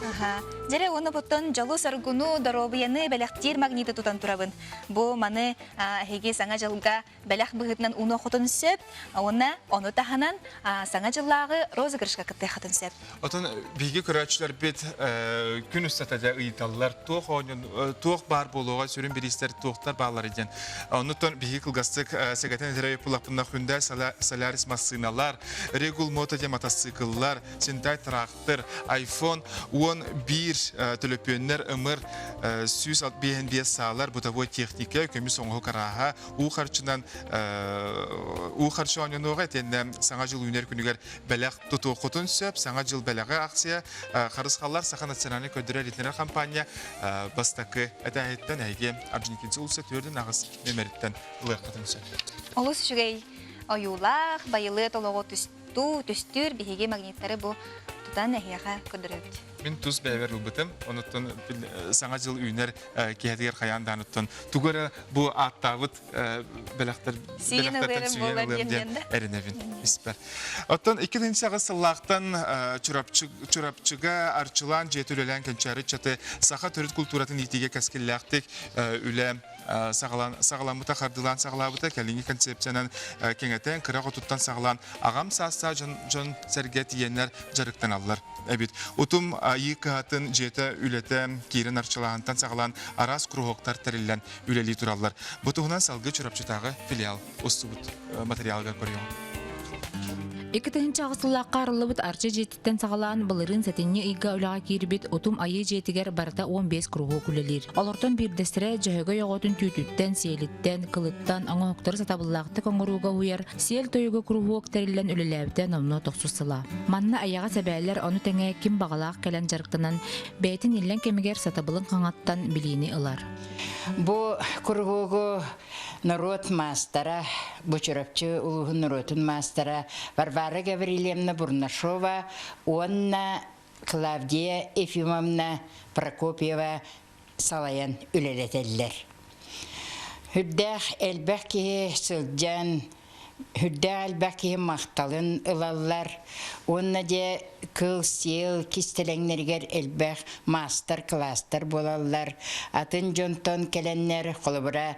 Аха. Дьэрэ уонна буттан дьолу-соргуну, доруобуйаны бэлэхтиир магниты тутан турабын. Бу маны эһиги Саҥа дьылга бэлэх быһыытынан уунуоххутун сөп уонна ону таһынан Саҥа дьыллааҕы розыгрышка кыттыаххытын сөп. Отон биһиги көрөөччүлэрбит күн устата дьэ ыйыталлар туох оонньон туох баар буолуоҕа сүрүн бириистэр туохтар бааллар диэн. Оннуттан биһиги кылгастык сэгэтэн этэрэ буллахпына Hyundai Solaris массыыналар, Регул Мото диэн матасыыкыллар, Синтай трактор, iPhone 11 төлөпүөннэр ымыр 155 саалар, бытовой техника, көмүс оҥоһук арааһа, уу харчынан уу харчы оонньонуоҕа итиэннэ Саҥа дьыл үүнэр күнүгэр бэлэх тутуоххутун сөп. Саҥа дьыл бэлэҕэ акция Харысхаллар Саха национальнай көрдөрөр-иһитиннэрэр хампаанньа бастакы этээһиттэн эһиги Орджоникидзе уулусса 4-8 нүөмэриттэн ылыаххытын сөп. Олус үчүгэй ойуулаах, байылыат олоҕу тустуу, түстүүр биһиги магниттары бу тутан эһиэхэ көрдөрөбүт. Мин тус бэйэбэр ылбытым. Онуттан Саҥа дьыл үүнэр киһитигэр хайаан даануттан тугу эрэ бу ааттаабыт бэлэхтэр бэлэхтэртэн сүүйэн ылыам диэн эрэнэбин испэр. Оттон 2008 сыллаахтан Чурапчыга Арчылаан дьиэтэ үлэлээн кэнчээри ыччаты саха төрүт култууратын иитиигэ кэскиллээхтик үлэ саҕаламмыта, хардыылаан саҕалаабыта, кэлиҥҥи концепциянан кэҥэтэн, кыра хотуттан саҕалаан аҕам саастаах дьон сэргэ тиийэннэр дьарыктаналлар эбит. Утум Айыы кыһатын дьиэтэ үлэтэ киирэн арчылааһынтан саҕалаан араас куруһуоктар тэриллэн үлэлии тураллар. Бу туһунан салгыы Чурапчытааҕы филиал устубут материалыгар көрүөҕүҥ. 2008 сыллаахха арыллыбыт Арчы дьиэтиттэн саҕалаан былырыын сэтинньи ыйга үлэҕэ киирбит Утум Айыы дьиэтигэр барыта 15 куруһуок үлэлиир. Олортон биирдэстэрэ Дьөһөгөй оҕотун түүтүттэн, сиэлиттэн, кылыттан оҥоһуктары сатабыллаахтык оҥорууга уһуйар Сиэл тойуга куруһуок тэриллэн үлэлээбитэ номнуо тохсус сыла. Манна айаҕас эбээлэр ону тэҥэ ким баҕалаах кэлэн дьарыктанан бэйэтин иллэҥ кэмигэр сатабылын хаҥаттан билиини ылар. Бу куруһуогу норуот маастара, бу Чурапчы улууһун норуотун маастара Варвара Гаврильевна Бурнашова уонна Клавдия Ефимовна Прокопьева салайан үлэлэтэллэр. Үрдээх элбэх киһи сылдьан, үрдээх элбэх киһи махталын ылаллар уонна дьэ кыл-сиэл кистэлэҥнэригэр элбэх маастар-кылаастар буолаллар. Атын дьонтон кэлэннэр, холобура,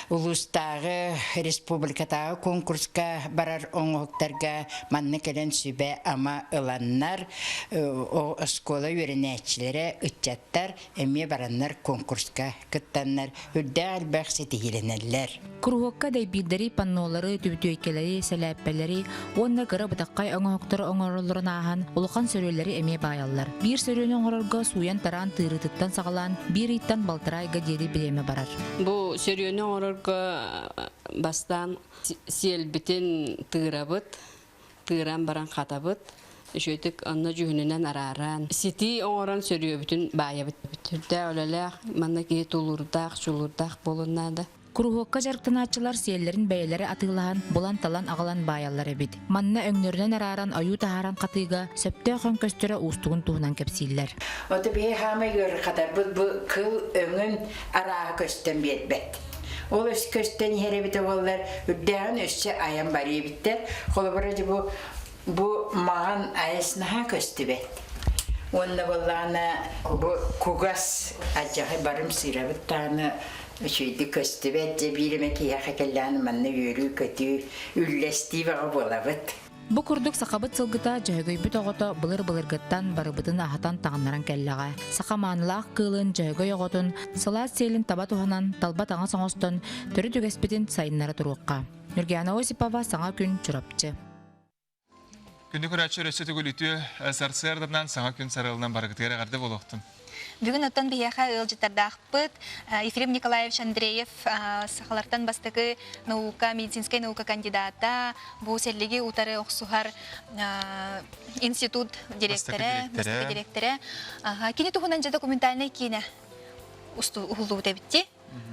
улуустааҕы, республикатааҕы конкурска барар оҥоһуктарга манна кэлэн сүбэ-ама ыланнар, оскуола үөрэнээччилэрэ, ыччаттар эмиэ бараннар конкурска кыттаннар үрдээх элбэх ситиһиилэнэллэр. Куруһуокка дэйбиирдэри, паннолары, түбүтүөйкэлэри, сэлээппэлэри уонна кыра бытаххай оҥоһуктары оҥороллорун ааһан, улахан сөрүөлэри эмиэ баайаллар. Биир сөрүөнү оҥорорго сууйан-тараан тыырыытыттан саҕалаан биир ыйтан балтараа ыйга диэри бириэмэ барар. Бу сөрүөнү оҥорорго бастаан сиэлбитин тыырабыт, тыыран баран хатабыт, үчүгүйдүк онно дьүһүнүнэн арааран, ситии оҥорон сөрүөбүтүн баайабыт. Сүрдээх үлэлээх, манна киһи тулуурдаах, чулуурдаах буолуон наада. Куруһуокка дьарыктанааччылар сиэллэрин бэйэлэрэ атыылаһан, булан-талан аҕалан баайаллар эбит. Манна өҥнөрүнэн арааран ойуу таһааран хатыыга сөптөөх өҥ көстөрө уустугун туһунан кэпсииллэр. Ото биһи хаамай ыарырҕатарбыт бу кыл өҥүн арааһа көстөн биэрбэт. Ол өс көстөн иһэр эбитэ буоллар, үрдээҕин өссө айан барыа эбиттэр. Холобура дьэ бу бу маҕан айас наһаа көстүбэт. Уонна буоллаҕына бу кугас адьаһы барым сыырабыт даҕаны үчүгэйдик көстүбэт. Дьэ биир эмэ киһиэхэ кэллэҕинэ манна үөрүү-көтүү, үллэстии бөҕө буолабыт. Бу курдук сахабыт сылгыта Дьөһөгөйбүт оҕото былыр-былыргыттан барыбытын аһатан-таҥыннаран кэллэҕэ. Саха маанылаах кыылын, Дьөһөгөй оҕотун сылаас сиэлин таба туһанан, талба таҥас оҥостон, төрүт үгэспитин сайыннара туруохха. Ньургиана Осипова, Саҥа күн, Чурапчы. Күндү көрөөччү өссө төгүл үтүө сарсыарданан саҥа күн сарыалынан барыгытыгар эҕэрдэ буолуохтун. Бүгүн оттон биһиэхэ ыалдьыттардаахпыт Ефрем Николаевич Андреев сахалартан бастакы наука, медицинскэй наука кандидата, бу сэллиги утары охсуһар институт директора, бастакы директора. Кини туһунан дьэ документальнай киинэ уһуллубут эбитти.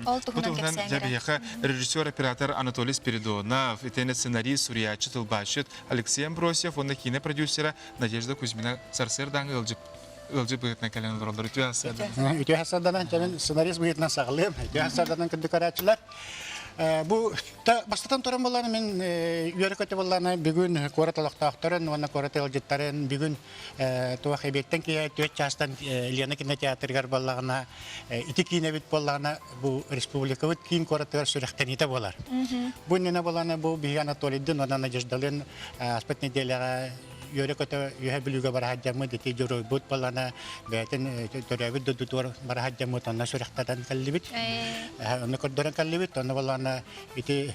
Ол туһунан кэпсээн Дьэ биһиэхэ режиссер-оператор Анатолий Спиридонов, итиэннэ сценарист, суруйааччы, тылбаасчыт Алексей Амбросьев уонна киинэ продюсера Надежда Кузьмина сарсыардааҥы ыалдьыт ыалдьыт быһыытынан кэлэн олороллор. Үтүө сарсыарданан. Үтүө сарсыарданан, чэмин сценарист быһыытынан саҕалыам. Үтүө сарсыарданан күндү көрөөччүлэр. Бу бастатан туран буоллаҕына мин үөрэ-көтө буоллаҕына бүгүн куорат олохтоохторун уонна куорат ыалдьыттарын бүгүн туох эбиэттэн киэһэ түөрт чаастан Лена кинотеатрыгар буоллаҕына ити киинэбит буоллаҕына бу республикабыт киин куоратыгар сүрэхтэниитэ буолар. Бу иннинэ буоллаҕына бу биһиги Анатолийдын уонна Надеждалыын ааспыт нэдиэлэҕэ үөрэ-көтө Үөһэ Бүлүүгэ бара сылдьаммыт ити дьоруойбут буоллаҕына бэйэтин төрөөбүт дойдутугар бара сылдьаммыт онно сүрэхтэтэн кэллибит. Онно көрдөрөн кэллибит. Онно буоллаҕына ити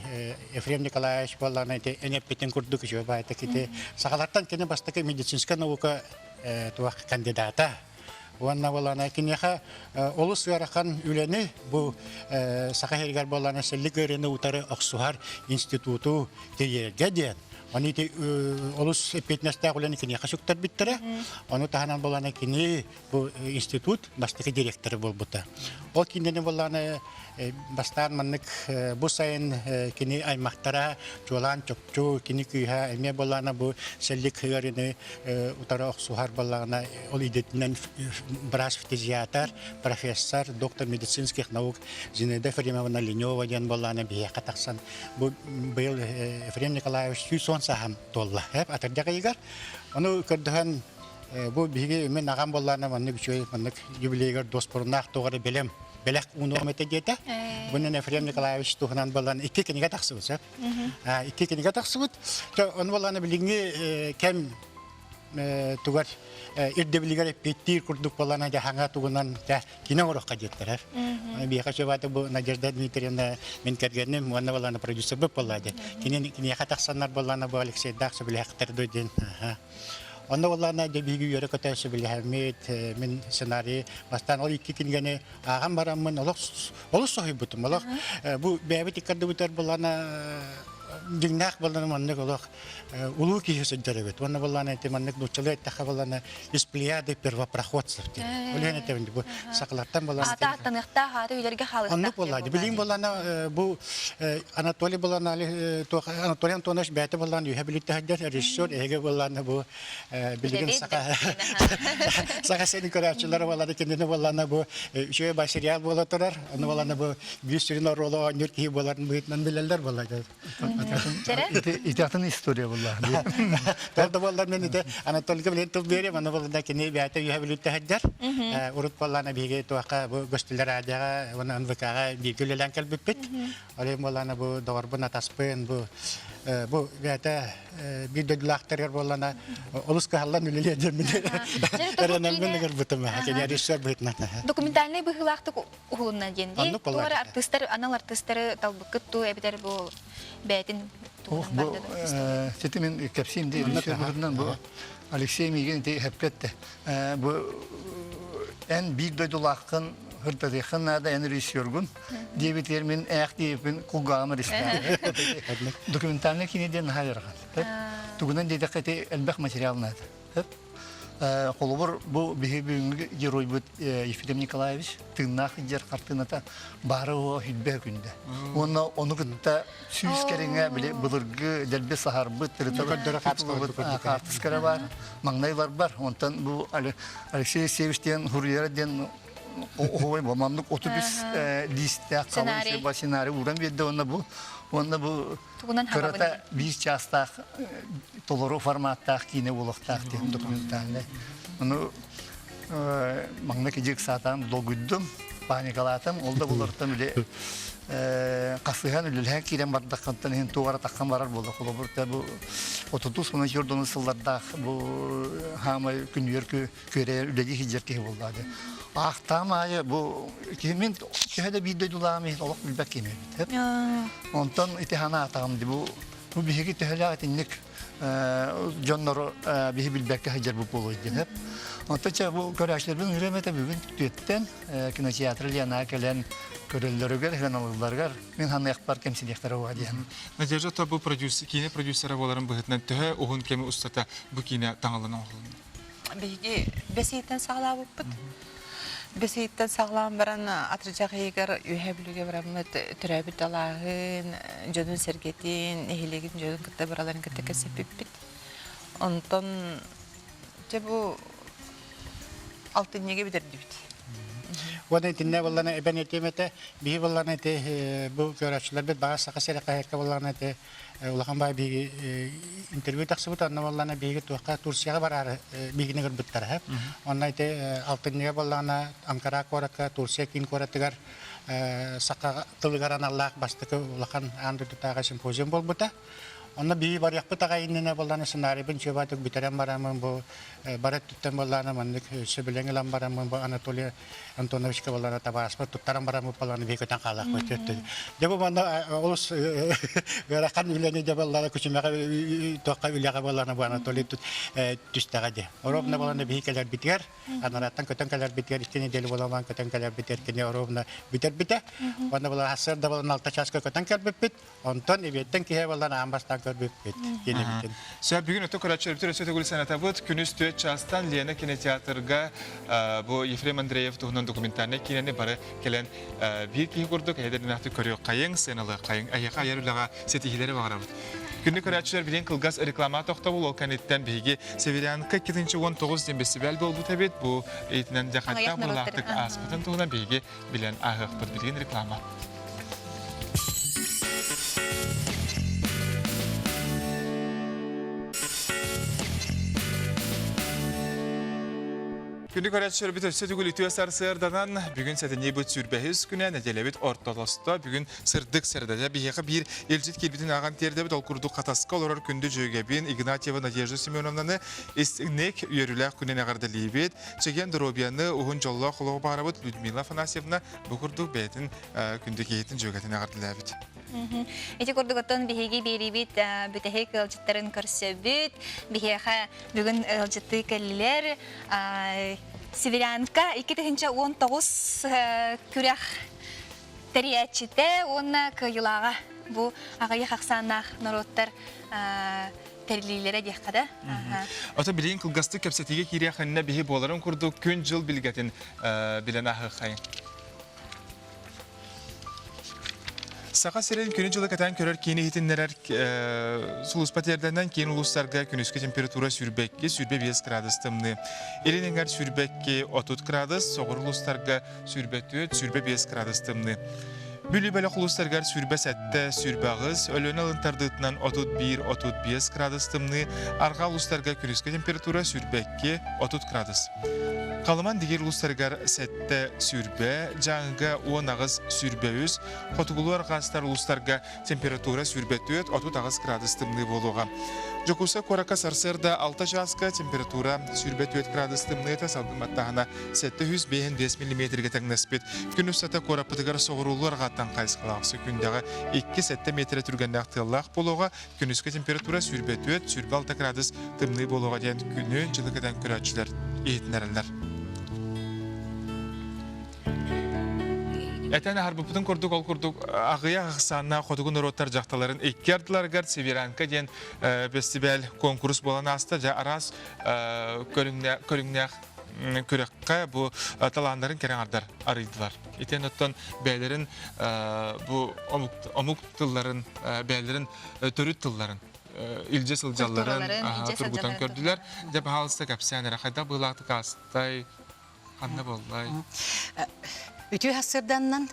Ефрем Николаевич буоллаҕына ити эн эппитин курдук үчүгэй баайтык ити сахалартан кини бастакы медицинскэй наука туох кандидата. Уонна буоллаҕына киниэхэ олус ыарахан үлэни бу Саха сиригэр буоллаҕына сэллик ыарыыны утары охсуһар институту тэрийэргэ диэн Аны ити олус эппиэтинэстээх үлэни киниэхэ сүктэрбиттэрэ. Ону таһынан буоллаҕына кини бу институт бастакы директора буолбута. Ол кинини буоллаҕына бастаан маннык бу сайын кини аймахтара чуолаан чопчу кини кыыһа эмиэ буоллаҕына бу сэллик ыарыыны утары охсуһар буоллаҕына ол идэтинэн быраас-фтизиатр, профессор, доктор медицинских наук Зинаида Ефремовна Ленева диэн буоллаҕына биһиэхэ тахсан бу быйыл Ефрем Николаевич 110 сааһын туолла атырдьах ыйыгар. Ону көрдөһөн бу биһиги мин аҕам буоллаҕына маннык үчүгэй маннык юбилейгар дуоспуруннаах туох эрэ бэлэм бэлэх уунуом этэ диэтэ. Бу Ефрем Николаевич туһунан буолан икки кинигэ тахсыбыт сөп. Икки кинигэ тахсыбыт. Ону буоллаҕына билиҥҥи кэм. тугар ирдэбилигэр эппиэттиир курдук буолана дьаһаҥа тугунан кини оҥорохха диэттэрэр. Биһиэхэ сөбаата бу Надежда Дмитриевна мин кэргэним уонна буолана продюсербыт буолла диэн. Кини киниэхэ тахсаннар буоллана бу Алексейдаах сөбүлэһэхтэр дуу диэн. Онно буоллаана дьэ биһиги үөрэ-көтө сөбүлэһэммит мин сценарий бастаан ол икки кинигэни ааҕан бараммын олох олус соһуйбутум. Олох бу бэйэбит иккардыбытыгар буоллаана дьиҥнээх буоллана маннык олох улуу киһи сылдьар эбит. Уонна буоллаана ити маннык нууччалыы эттэххэ буоллаана из плеяды первопроходцев диэн. Ол иһин этэбин бу сахалартан буоллаана Аата аттаныахтаах, аата үйлэргэ хаалыахтаах. Оннук буоллаана. Билигин буоллаана бу Анатолий буоллаана Анатолий Антонович бэйэтэ буоллаана үһэ билиттэ сылдьар режиссер эһиги буоллаана бу билигин саха саха сирин көрөөччүлэрэ буоллаана кинини буоллаана бу үчүгэй бай сериал буола турар. Аны буоллаана бу биир сүрүн оруолу оонньуур киһи буоларын быһыытынан билэллэр буолла. Ити атын история буолла. Ол да буоллар мен ити Анатольга билен тыл берем, аны буолла кини бэйэтэ үһэ бүлүттэ сылдьар. Урут буоллаана биһиги туохха бу көстүлэр радиоҕа уонна НВК-ҕа бииргэ үлэлээн кэлбиппит. Ол иһин буоллаана бу доҕорбун атаспын бу бу бэйэтэ биир дойдулаахтарыгар буоллана олус кыһаллан үлэлиэ диэммин эрэнэммин ыгырбытым. Кини режиссер быһыытынан. Документальнай быһыылаахтык уһулунна диэн дии. Туох эрэ артыыстар, анал артыыстары талбыккыт дуу эбэтэр бу бэйэтин туһунан барда да Сити мин кэпсиим дии режиссер быһыытынан бу Алексей миигин ити эппетте. Бу эн биир дойдулааххын хыртатыаххын наада эн режиссергун диэбитигэр мин ээх диэбиппин кулгааҕым эристээн. Документальный кино диэн наһаа ыарахан. Тугунан диэтэххэ ити элбэх материал наада. Холобур, бу биһи бүгүҥҥү геройбут Ефрем Николаевич тыыннаах дьэр хартыыната баара уо хүлбэ күндэ. Уонна ону кытта сүүс кэриҥэ били былыргы дэлби саһарбыт, хаартыскара бар, маҥнай бар. Онтон бу Алексей Алексеевич диэн Хуруйара диэн оһуой бу маннык 33 лиистээх халыҥ сценарий ууран биэрдэ уонна бу уонна бу Кырата биир чаастаах толору форматтаах киинэ буолуохтаах диэн документальнай. Ону маҥна кидьик саатаан долгуйдум, паникалаатым. Ол да булартан үлэ хасыһан үлэлэһэн киирэн бардаххантан иһин туох эрэ таххан барар буолла. Холобур, бу отутус уонна чордону сыллардаах бу хаамай күнүгэр күөрэйэр үлэлии сылдьар киһи буолла диэн. Аахтаам аайы бу киһи мин төһө да биир дойдулааҕым иһин олох билбэт киһим эбит. Онтон ити санаатаҕым ди бу бу биһиги төһөлөөх итинник дьоннору биһи билбэккэ сылдьарбыт буолуой диэн. Онтон чэ бу көрөөччүлэрбин ыҥырыам этэ бүгүн түөттэн кинотеатр Лена кэлэн көрөллөрүгэр, сыаналыылларыгар мин саныахпар кэмсиниэхтэрэ уа диэн. Надежда то бу продюсер, киинэ продюсера буоларын быһыытынан төһө уһун кэми устата бу киинэ таҥыллан оҥоһулунна? Биһиги бэс ыйыттан саҕалаабыппыт. Бэс ыйыттан саҕалаан баран атырдьах ыйыгар Үөһээ Бүлүүгэ бараммыт төрөөбүт далааһын, дьонун-сэргэтин, нэһилиэгин дьонун кытта бараларын кытта кэпсэппиппит. Онтон дьэ бу алтынньыга бүтэрдибит. Уонна итиннэ буоллана эбэн этиэм этэ, биһи буоллана ити бу көрөөччүлэрбит баҕар Саха сирэ хаһыакка буоллаҕына ити улахан баай биһиги интервью тахсыбыт онно буоллаҕына биһиги туохха Турцияҕа бараары биһигини ырбыттара онно ити алтынньыга буоллаҕына Анкара куоракка Турция киин куоратыгар саха тылыгар аналлаах бастакы улахан аан дойдутааҕы симпозиум буолбута онно биһиги барыахпыт аҕай иннинэ буоллаҕына сценарийбын чуобаатык бүтэрэн бараммын бу бары өттүттэн буоллаҕына маннык сөбүлэҥ ылан бараммын бу Анатолий Антоновичка буоллаҕына табаарыспар туттаран бараммыт буоллаҕына биһи көтөн хаалаахпыт дьэ бу манна олус ыарахан үлэни дьэ буоллаҕына күчүмэҕэ туохха үлэҕэ буоллаҕына бу Анатолий түстэҕэ дии оруобуна буоллаҕына биһи кэлэрбитигэр анараттан көтөн кэлэрбитигэр икки неделя буолан көтөн кэлэрбитигэр кини оруобуна бүтэрбитэ уонна буолан сарсыарда буолан алта чааска көтөн кэлбиппит Онтон эбиэттэн киһи буолан аан бастаан көрбүппүт кинибитин. Сөп, бүгүн өтө көрөөччүлэрбитин өссө төгүл санатабыт. Күнүс 4 чаастан Лена кинотеатрга бу Ефрем Андреев туһунан документальнай киинэни бары кэлэн биир киһи курдук эйэдэринээхтик көрүөххэйиҥ, сыаналыаххайыҥ. Эһиэхэ айар үлэҕэ ситиһиилэри баҕарабыт. Күндү көрөөччүлэр билигин кылгас реклама тохтобул, ол кэнниттэн биһиги Северянка 2019 диэн бэстибээл буолбут эбит. Бу итинэн дьэ хайдах быһыылаахтык ааспытын туһунан биһиги билэн ааһыахпыт. Билигин реклама. Күндү көрөөччүлэрбит өссө төгүл үтүө сарсыарданан бүгүн сэтинньибит сүүрбэһис күнэ нэдиэлэбит ортолосто бүгүн сырдык сырдата биһиэхэ биир илдьит киирбитин ааҕан тиэрдэбит ол курдук Хатаска олорор күндү дьүөгэбин Игнатьева Надежда Семеновнаны истиҥник үөрүүлээх күнүн эҕэрдэлиибит чэгиэн доруобуйаны уһун дьоллоох олоҕу баҕарабыт Людмила Афанасьевна бу курдук бэйэтин күндү киһитин дьүөгэтин эҕэрдэлээбит. Ити курдук оттон биһиги биэриибит бүтэһик ыалдьыттарын көрсөбүт. Биһиэхэ бүгүн ыалдьыттыы кэллилэр. Северянка 2019 күрэх тэрийээччитэ уонна кыайыылааҕа бу аҕыйах ахсааннаах норуоттар тэриллиилэрэ диэххэ да. Ото билигин кылгастык кэпсэтиигэ киириэх иннинэ биһи буоларын курдук күн-дьыл билгэтин билэн аһыаххайын. Саха сирин күнү-дьылы кэтээн көрөр киин иһитиннэрэр сулууспа тиэрдэнэн киин улуустарга күнүскү температура 22, 25 градус тымныы. Илин эҥэр 22, 30 градус, соҕуруу улуустарга 24, 25 градус тымныы. Бүлүү бөлөх улуустарыгар 27, 28, Өлүөнэ алын тардыытынан 31, 35 градус тымныы, арҕаа улуустарга күнүскү температура 22, 30 градус. Халыман дигир улуустарыгар 7 сүүрбэ, Дьааҥыга 18 23, хотугулуу арҕаастар улуустарга температура 24 38 градус тымныы буолуоҕа. Дьокуускай куоракка сарсыарда 6 чааска температура 24 градус тымныыта салгын баттааһына 755 миллиметргэ тэҥнэспит. Күн устата куораппытыгар соҕуруулуу арҕааттан хайысхалаах сөкүүндэҕэ 2-7 миэтэрэ түргэннээх тыаллаах буолуоҕа. Күнүскү температура 24 26 градус тымныы буолуоҕа диэн күнү дьылы кэтэн көрөөччүлэр иһитиннэрэллэр. Этэн аһарбыппытын курдук, ол курдук аҕыйах ахсааннаах хотугу норуоттар дьахталарын икки ардыларыгар Северянка диэн фестиваль куонкурус буолан ааста. Дьэ араас көрүҥнээх күрэххэ бу талааннарын кэрэ аҥардар арыйдылар. Итиэн оттон бэйэлэрин бу омук тылларын, бэйэлэрин төрүт тылларын илдьэ сылдьалларын тургутан көрдүлэр. Дьэ, баһаалыста кэпсээн эрэ, хайдах быылаахтык аастай, ханна буоллай? Үтүө сарсыарданнан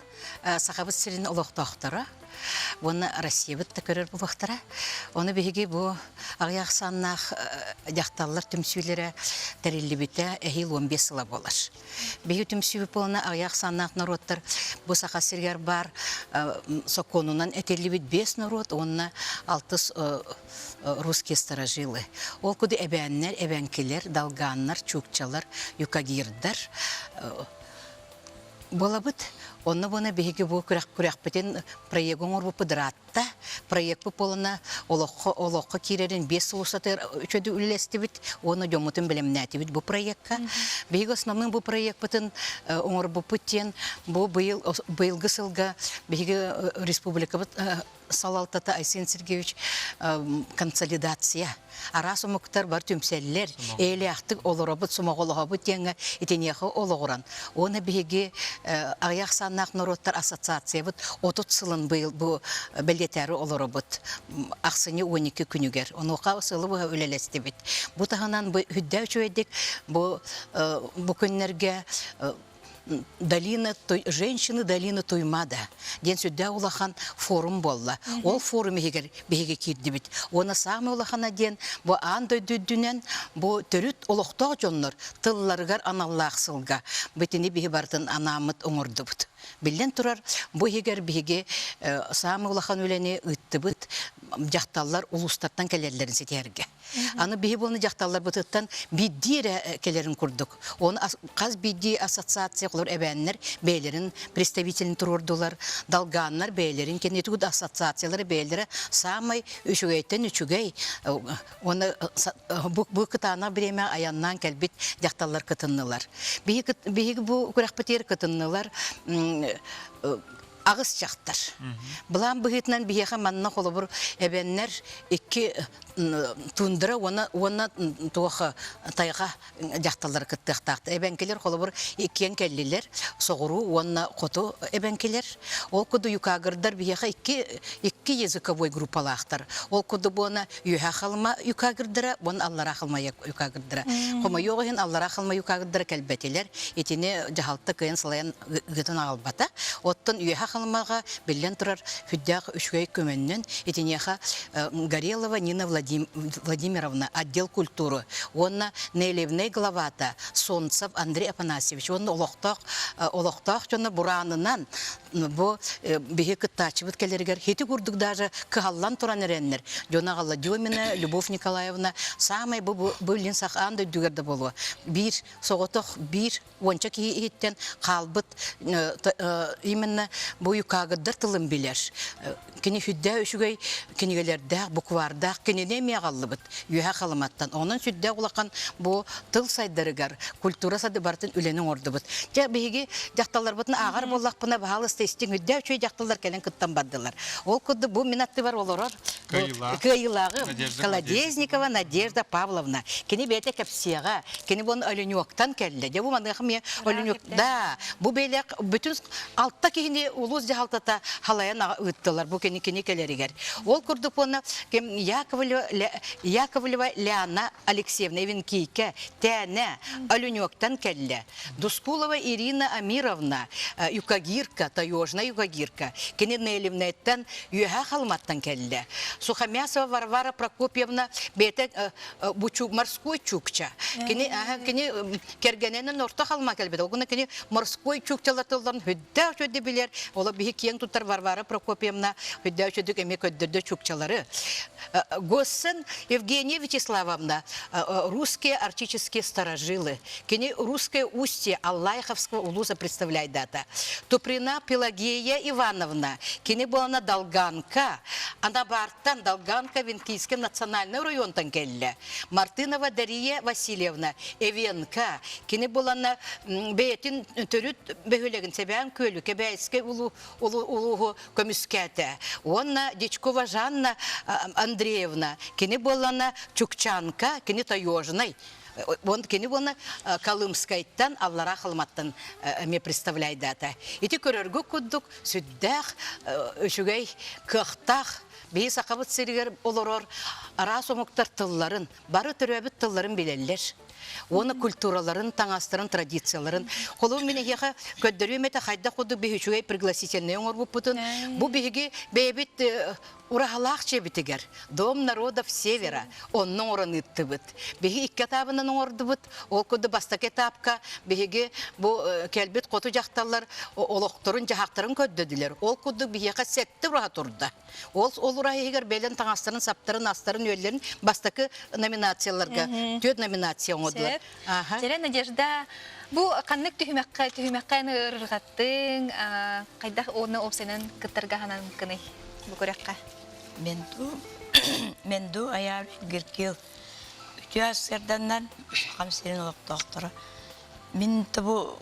Сахабыт сирин олохтоохторо уонна Россиябыт да көрөр буолуохтара. Ону биһиги бу аҕыйах ахсааннаах дьахталлар түмсүүлэрэ тэриллибитэ эһиил 15 сыла буолар. Биһиги түмсүүбүт буолана аҕыйах ахсааннаах норуоттар бу Саха сиригэр баар сокуонунан этиллибит биэс норуот уонна алтыс русские старожилы. Ол куду эбээннэр, эбэҥкилэр, долганнар, чукчалар, юкагирдар буолабыт. Онно буона биһиги бу күрэх күрэхпитин проегы оҥорбуппут ыраатта. Проекпыт буолана олоххо олоххо киирэрин биэс сыл устатыгар үчүгэй үлэлэстибит уонна дьоммутун бэлэмнээтибит бу проекка. Биһиги основным бу проекпытын оҥорбуппут диэн бу быйыл быйылгы сылга биһиги республикабыт салалтата Айсен Сергеевич консолидация араас омуктар бар түмсэллэр эйэлээхтик олоробут сомоҕолоһобут диэҥҥэ итиниэхэ олоҕуран уонна биһиги аҕыйах ахсааннаах норуоттар ассоциациябыт 30 сылын быйыл бу бэлиэтээри олоробут ахсынньы 12 күнүгэр онуоха сылы быһа үлэлэстибит бу таһынан бу үрдээ үчүгэйдик бу бу күннэргэ долина женщины долина Туймада диэн сүрдээх улахан форум буолла. Ол форум иһигэр биһиги киирдибит. Уонна саамай улахана диэн бу аан дойду үрдүнэн бу төрүт олохтоох дьоннор тылларыгар аналлаах сылга битини биһи барытын анааммыт оҥордубут. Биллэн турар, бу иһигэр биһиги саамай улахан үлэни ыыттыбыт дьахталлар улуустартан кэлэллэрин ситиһэргэ. Аны биһи буолна дьахталларбытыттан биирдии эрэ кэлэрин курдук. Оны хас биирдии ассоциация олор эбээннэр бэйэлэрин представителин туруордулар, долганнар бэйэлэрин кэннитигут ассоциациялары бэйэлэрэ саамай үчүгэйтэн үчүгэй уонна бу кытаанах бириэмэ айаннаан кэлбит дьахталлар кытыннылар. Биһиги бу күрэхпитигэр кытыннылар аҕыс дьахтар. Былаан быһыытынан биһиэхэ манна холобур эбэннэр икки тундра уонна уонна туох тайҕа дьахталлары кыттыахтаахтар. Эбэҥкилэр холобур иккиэн кэллилэр соҕуруу уонна хоту эбэҥкилэр. Ол курдук юкагырдар биһиэхэ икки икки языковой группалаахтар. Ол курдук буона үөһэ халыма юкагырдара уонна аллараа халыма юкагырдара. Хомойуох иһин аллараа халыма юкагырдара кэлбэтилэр. Итини дьаһалта кыайан салайан ыытан аҕалбата. Оттон үөһэ. Халымаҕа биллэн турар сүрдээх үчүгэй көмөннөн итиниэхэ Горелова Нина Владимировна отдел культуры уонна нэһилиэбинэй главата Солнцев Андрей Афанасьевич уонна олохтоох олохтоох дьоно бураанынан бу биһи кыттааччыбыт кэлэригэр хити курдук даже кыһаллан туран эрэннэр дьоно аҕалла Демина Любовь Николаевна саамай бу бу илин сах аан дойдугар да буолуо биир соҕотох биир уонча киһи иһиттэн хаалбыт именно бу юкагырдар тылын билэр. Кини сүрдээх үчүгэй кинигэлэрдээх, буквардаах кинини эмиэ аҕаллыбыт үөһэ Халыматтан. Онон сүрдээх улахан бу тыл сайдарыгар, культура сады барытын үлэни оҥордубут. Дьэ биһиги дьахталларбытын ааҕар буоллахпына, баһаалыста истиҥ үрдээх үчүгэй дьахталлар кэлэн кыттан бардылар. Ол курдук бу мин аттыбар олорор кыайыылааҕы Колодезникова Надежда Павловна. Кини бэйэтэ кэпсиэҕэ. Кини бу Оленёктан кэллэ. Дьэ бу маныаха эмиэ Оленёк да бу бэйэлээх бүтүн алта киһини улуус дьаһалтата халайан ыыттылар бу кини кини кэлэригэр. Ол курдук уонна ким Яковлева Яковлева Лиана Алексеевна Ивенкийкэ Тээнэ Оленёктан кэллэ. Дускулова Ирина Амировна юкагирка, таежная юкагирка. Кини Нелевнэттэн Үөһээ Халыматтан кэллэ. Сухомясова Варвара Прокопьевна бэйэтэ бу морской чукча. Кини кини кэргэнинэн орто халыма кэлбит. Ол гына кини морской чукчалар тылларын хүддээх үчүгэй билэр. Ола биһи киэҥ туттар Варвара Прокопьевна хүддээх үчүгэй эмиэ көрдөрдө чукчалары. Госсен Евгения Вячеславовна русские арктические старожилы. Кини русское устье Аллайховского улуса представляйдата. Туприна Пелагея Ивановна, кини буолана Долганка, Анабартан Долганка Венкийский национальный районтан келле. Мартынова Дария Васильевна, Эвенка, кини буолана бэйэтин төрүт бөһүлэгин Сэбээн күөлү Кэбээйскэй улууһу көмүскээтэ. Уонна Дичкова Жанна Андреевна, кини буолана Чукчанка, кини таежный Он кини буолна Колымскайтан, Аллара Халыматтан эмиэ представляйдаата. Ити көрөргө курдук сүрдээх үчүгэй, кыахтаах биһи сахабыт сиригэр олорор араас омуктар тылларын, бары төрөөбүт тылларын билэллэр. Уонна культураларын, таҥастарын, традицияларын. Холобур, мин эһиэхэ көрдөрүөм этэ хайдах курдук биһи үчүгэй пригласительнай оҥорбуппутун. Бу биһиги бэйэбит Ураһалаах дьиэбитигэр Дом народов Севера онно оҥорон ыыттыбыт. Биһиги икки этабынан оҥордубут. Ол курдук бастакы этапка биһиги бу кэлбит хоту дьахталлар олохторун-дьаһахтарын көрдөдүлэр. Ол курдук биһиэхэ сэттэ ураһа турда. Ол, ол ураһа иһигэр бэлэн таҥастарын, саптарын, астарын-үөллэрин бастакы номинацияларга түөрт номинация оҥордулар. Дьэрэ Надежда, бу ханнык түһүмэххэ түһүмэххэ ырырҕаттыҥ, хайдах уонна уопсайынан кыттарга сананыҥкыный бу күрэххэ? Менду, Менду айаар Гиркил үтүө сарсыарданнан Сахам сирин олохтоохторо. Мин бу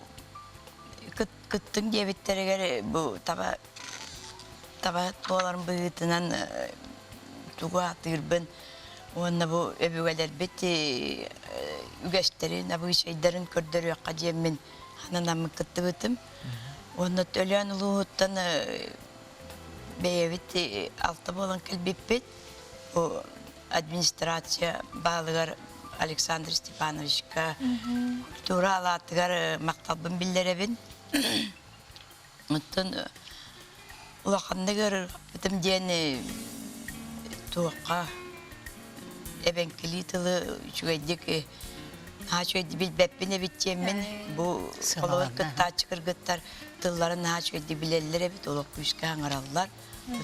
кыттыҥ диэбиттэригэр бу таба таба буоларын быһыытынан тугу аатыырбын уонна бу өбүгэлэрбит үгэстэрин, абыычайдарын көрдөрүөххэ диэммин хананаммын кыттыбытым. Уонна Өлөөн улууһуттан бэйэбит алта буолан кэлбиппит. Бу администрация баалыгар Александр Степановичка культура алаатыгар махталбын биллэрэбин. Оттон улаханнык ыарырҕаппытым диэн туохха эбэҥкилии тылы үчүгэйдик наһаа үчүгэйдик билбэппин эбит диэммин бу холобур кыттааччы кыргыттар тылларын наһаа үчүгэйдик билэллэр эбит олох күүскэ саҥараллар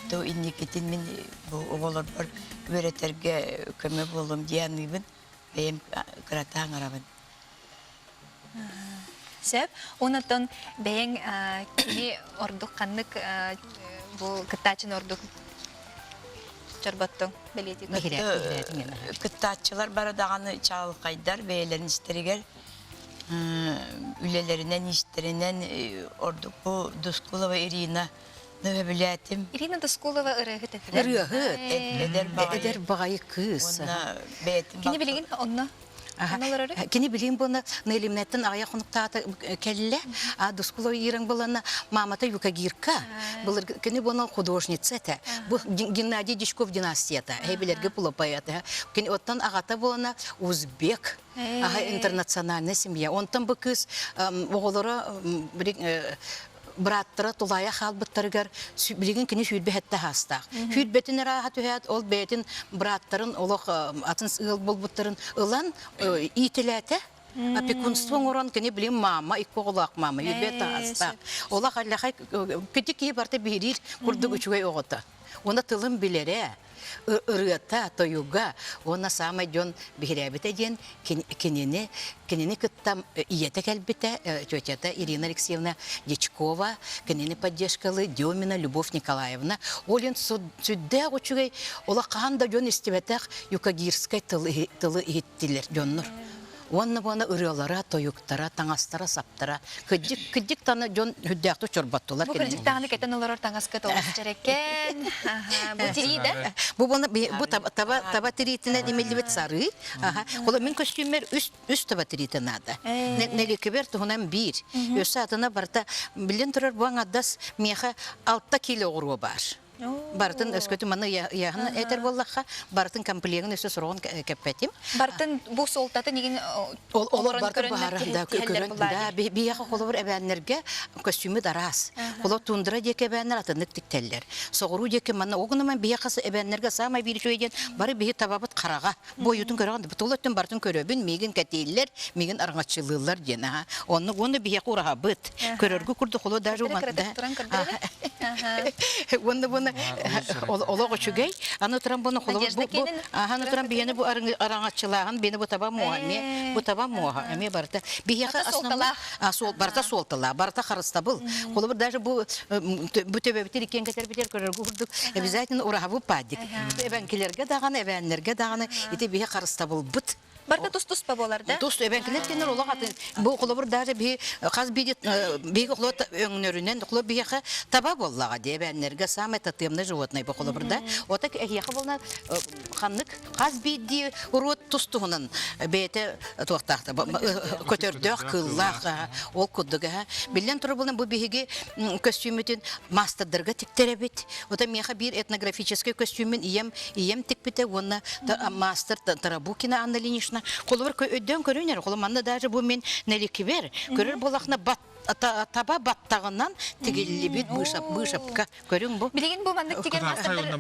то инникитин мин бу оҕолорбор үөрэтэргэ көмө буолуом дии саныыбын бэйэм кырата саҥарабын Сөп. Онтон бэйэҥ кими ордук ханнык бу кыттааччыны ордук чорботтуҥ бэлиэтии Кыттааччылар бары даҕаны чаҕылхайдар бэйэлэрин истэригэр үлэлэринэн истэринэн ордук бу Дускулова Ирина сөбүлээтим. Ирина Дускулова ырыаһыт этэ. Ырыаһыт. Эдэр баҕайы кыыс. Кини билигин онно Кини билим буона Нелимнеттен аҕыйах хонуктаата кэллэ. А Дускулова Ираҥ булана мамата юкагирка. Былыр кини буона художница этэ. Бу Геннадий Дичков династията. Эбилерге пулопаята. Кини оттон аҕата буона узбек. Аха интернациональная семья. Онтон бу кыыс оҕолоро. бырааттара тулаайах хаалбыттарыгар билигин кини 27 саастаах. Сүүрбэтин ырааһа түһээт, ол бэйэтин бырааттарын олох атын ыал буолбуттарын ылан иитилээтэ. Опекунство оҥорон кини билин маама, икки оҕолоох маама, 27 саастаах. Олох аллахай кити киһи барыта биһириир курдук үчүгэй оҕото. Уонна тылын билэрэ, ырыата, тойуга уонна саамай дьон биһирээбитэ диэн кинини кинини кытта ийэтэ кэлбитэ, тетята Ирина Алексеевна Дьячкова, кинини поддержкалыы Демина Любовь Николаевна. Ол иһин сүрдээх үчүгэй, олох хаһан да дьон истибэтэх юкагирскай тылы иһиттилэр дьоннор. Уонна буона ырыалара, тойуктара, таҥастара-саптара. Кыдьык, кыдьык таны дьон үрдээхтик чорботтулар. Бу кырдьык даҕаны кэтэн олорор таҥаска тоҕус дьэрэкээн. Бу тирии да? Бу буона бу таба, таба, таба тириитинэн имиллибит сарыы. Холо мин көстүүммэр үс, үс таба тириитэ наада. Нэликибэр туһунан биир. Өссө атына барыта билин турар бу аҥардас миэхэ 6 кило оҕуруо баар. Барытын өскөтүн маны ыйааһын этэр буоллахха, барытын комплегын өссө сороҕун кэппэтим. Барытын бу суолтатын игин олор бартын баара да көрөн да биһиэхэ холобур эбээннэргэ көстүүмүт араас. Холо тундра диэки эбээннэр атыннык тиктэллэр. Соҕуруу диэки манна огунуман биһиэхэ эбээннэргэ саамай биир үчүгэй диэн бары биһи табабыт хараҕа. Бу ойуутун көрөҕүн тул өттүн барытын көрөбүн, миигин кэтииллэр, миигин араҥаччылыыллар диэн аха. Оннук уонна биһиэхэ ураһабыт. Көрөргө курдук холо даже Уонна буна олох үчүгэй. Аны туран буну холобур бу аны туран биһиэни бу араҥаччылааһын биһиэни бу таба муоһа эмиэ бу таба муоһа эмиэ барыта биһиэхэ основной барыта суолталаах барыта харыстабыл. Холобур даже бу бу төбөбүтүр иккиэн кэтэрбитер көрөргө курдук обязательно ураһабы паддик. Эбэҥкилэргэ даҕаны, эбээннэргэ даҕаны ити биһи харыстабылбыт. Барыта тус-туспа буолар да? Тус эбэҥкилэр кинилэр олох атын. Бу холобур даже биһи хас биир биһиги холобур өҥнөрүнэн холобур биһиэхэ таба буоллаҕа дии эбээннэргэ самый тотемный животное бу холобур да. Ота эһиэхэ буолна ханнык хас биирдии уруот тус туһунан бэйэтэ туохтаах көтөрдөөх кыыллаах ол курдук эһэ. Биллэн турар буолан бу биһиги көстүүмүтүн маастардарга тиктэрэбит. Ота миэхэ биир этнографическай көстүүмүн ийэм ийэм тикпитэ уонна маастар Тарабукина Анна Ильинична холобур өйдөөн көрүн эрэ холобур манна даже бу мин нэликибэр көрөр буолахна бат таба баттаҕынан тигиллибит быышапка көрүҥ бу билигин бу маннык тигэр маастардар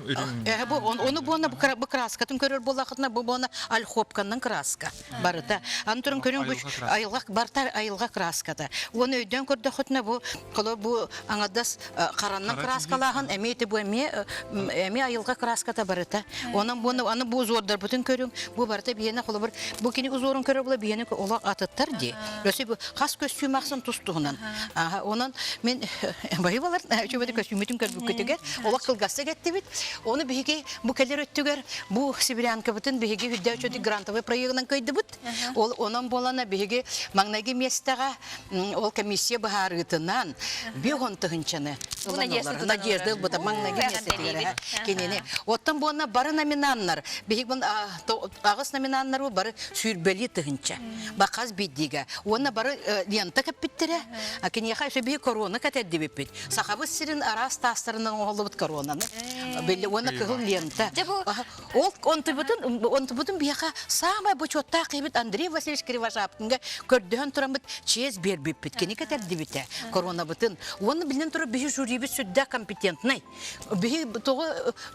бу ону буона бу краскатын көрөр буоллахытына бу буона ольхопканнан краска барыта аны туран көрүҥ бу айылҕа барыта айылҕа краската уонна өйдөөн көрдөххүтүнэ бу холобур бу аҥардас хараннан краскалааһын эмиэ ити бу эмиэ эмиэ айылҕа краската барыта онон бу аны бу узордарбытын көрүҥ бу барыта биһиэнэ холобур бу кини узорун көрөр була биһиэнэ олох атыттар дии өссө бу хас көстүүм ахсын тус туһунан онон мин байыбалар үчүгэйдик көстүүмүтүн көрбүккүтүгэр олох кылгастык эттибит ону биһиги бу кэлэр өттүгэр бу сибирянкабытын биһиги үрдэ үчүгэй грантовый проегынан кыайдыбыт ол онон буолана биһиги маҥнайгы миэстэҕэ ол комиссия быһаарыытынан бион тыһынчаны ылан Надежда ылбыта маҥнайгы миэстэтигэр кинини. Оттон буонна бары номинаннар, биһиги аҕыс номинаннар бары сүүрбэлии тыһынча. Бакас биирдиигэ. Уонна бары лента кэппиттэрэ. Киниэхэ өссө биһи корона кэтэрдибиппит. Сахабыт сирин араас таастарынан оҥоһуллубут коронаны. Уонна кыһыл лента. Ол онтубутун онтубутун биһиэхэ саамай бочуоттаах киһибит Андрей Васильевич Кривошапкинга көрдөһөн тураммыт чиэс биэрбиппит, кини кэтэрдибитэ коронабытын. Уонна биллэн турар биһи жюрибит сүрдээх компетентнай. Биһи тоҕо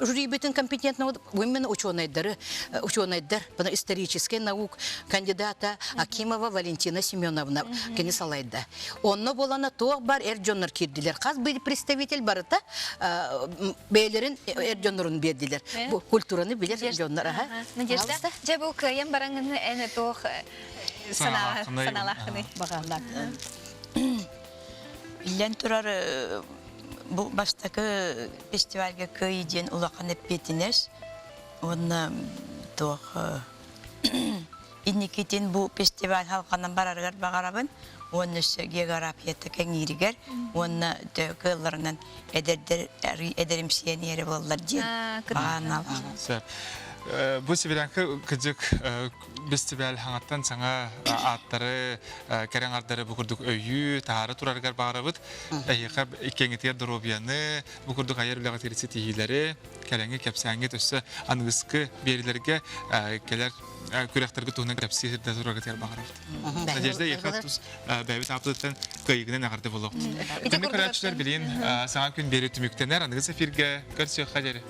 жюрибитин компетентный именно ученыйдары, ученыйдар, исторический наук кандидата Акимова Валентина Семеновна кини салайда. Онно буолана туох бар эр дьоннор киирдилэр. Хас бір представитель барыта бэйэлэрин эр дьоннорун биэрдилэр. Бу культураны билэр дьоннор аха. Надежда, дьэ бу кыайан бараҥын эн туох санаалааххыный? Бағалар. Биллэн турар бу бастакы фестивальга кыайыы диэн улахан эппиэтинэс уонна туох Инникитин бу фестиваль халҕанан барарыгар баҕарабын уонна өссө географията кэҥииригэр уонна кыалларынан эдэрдэр эдэримсийэн иһэрэ буоллар диэн баҕаналаах. Сөп. Бу Сибирянка кыдьык фестиваль хаҥаттан саҥа ааттары, кэрэ аҥардары бу курдук өйүү, таһаара турарыгар баҕарабыт. Эһиэхэ иккиэҥҥитигэр доруобуйаны, бу курдук айар үлэҕитигэр ситиһиилэри, кэлэҥҥи кэпсээҥҥит өссө аныгыскы биэрилэргэ кэлэр күрэхтэргэ туһунан кэпсии сырда тураргытыгар баҕарабыт. Надежда эйиэхэ тус бэйэбит ааппытыттан кыайыгынан эҕэрдэ буолуохтун. Итинник көрөөччүлэр билигин саҥа күн биэри түмүктэнэр аныгыс эфиргэ көрсүөххэ диэри.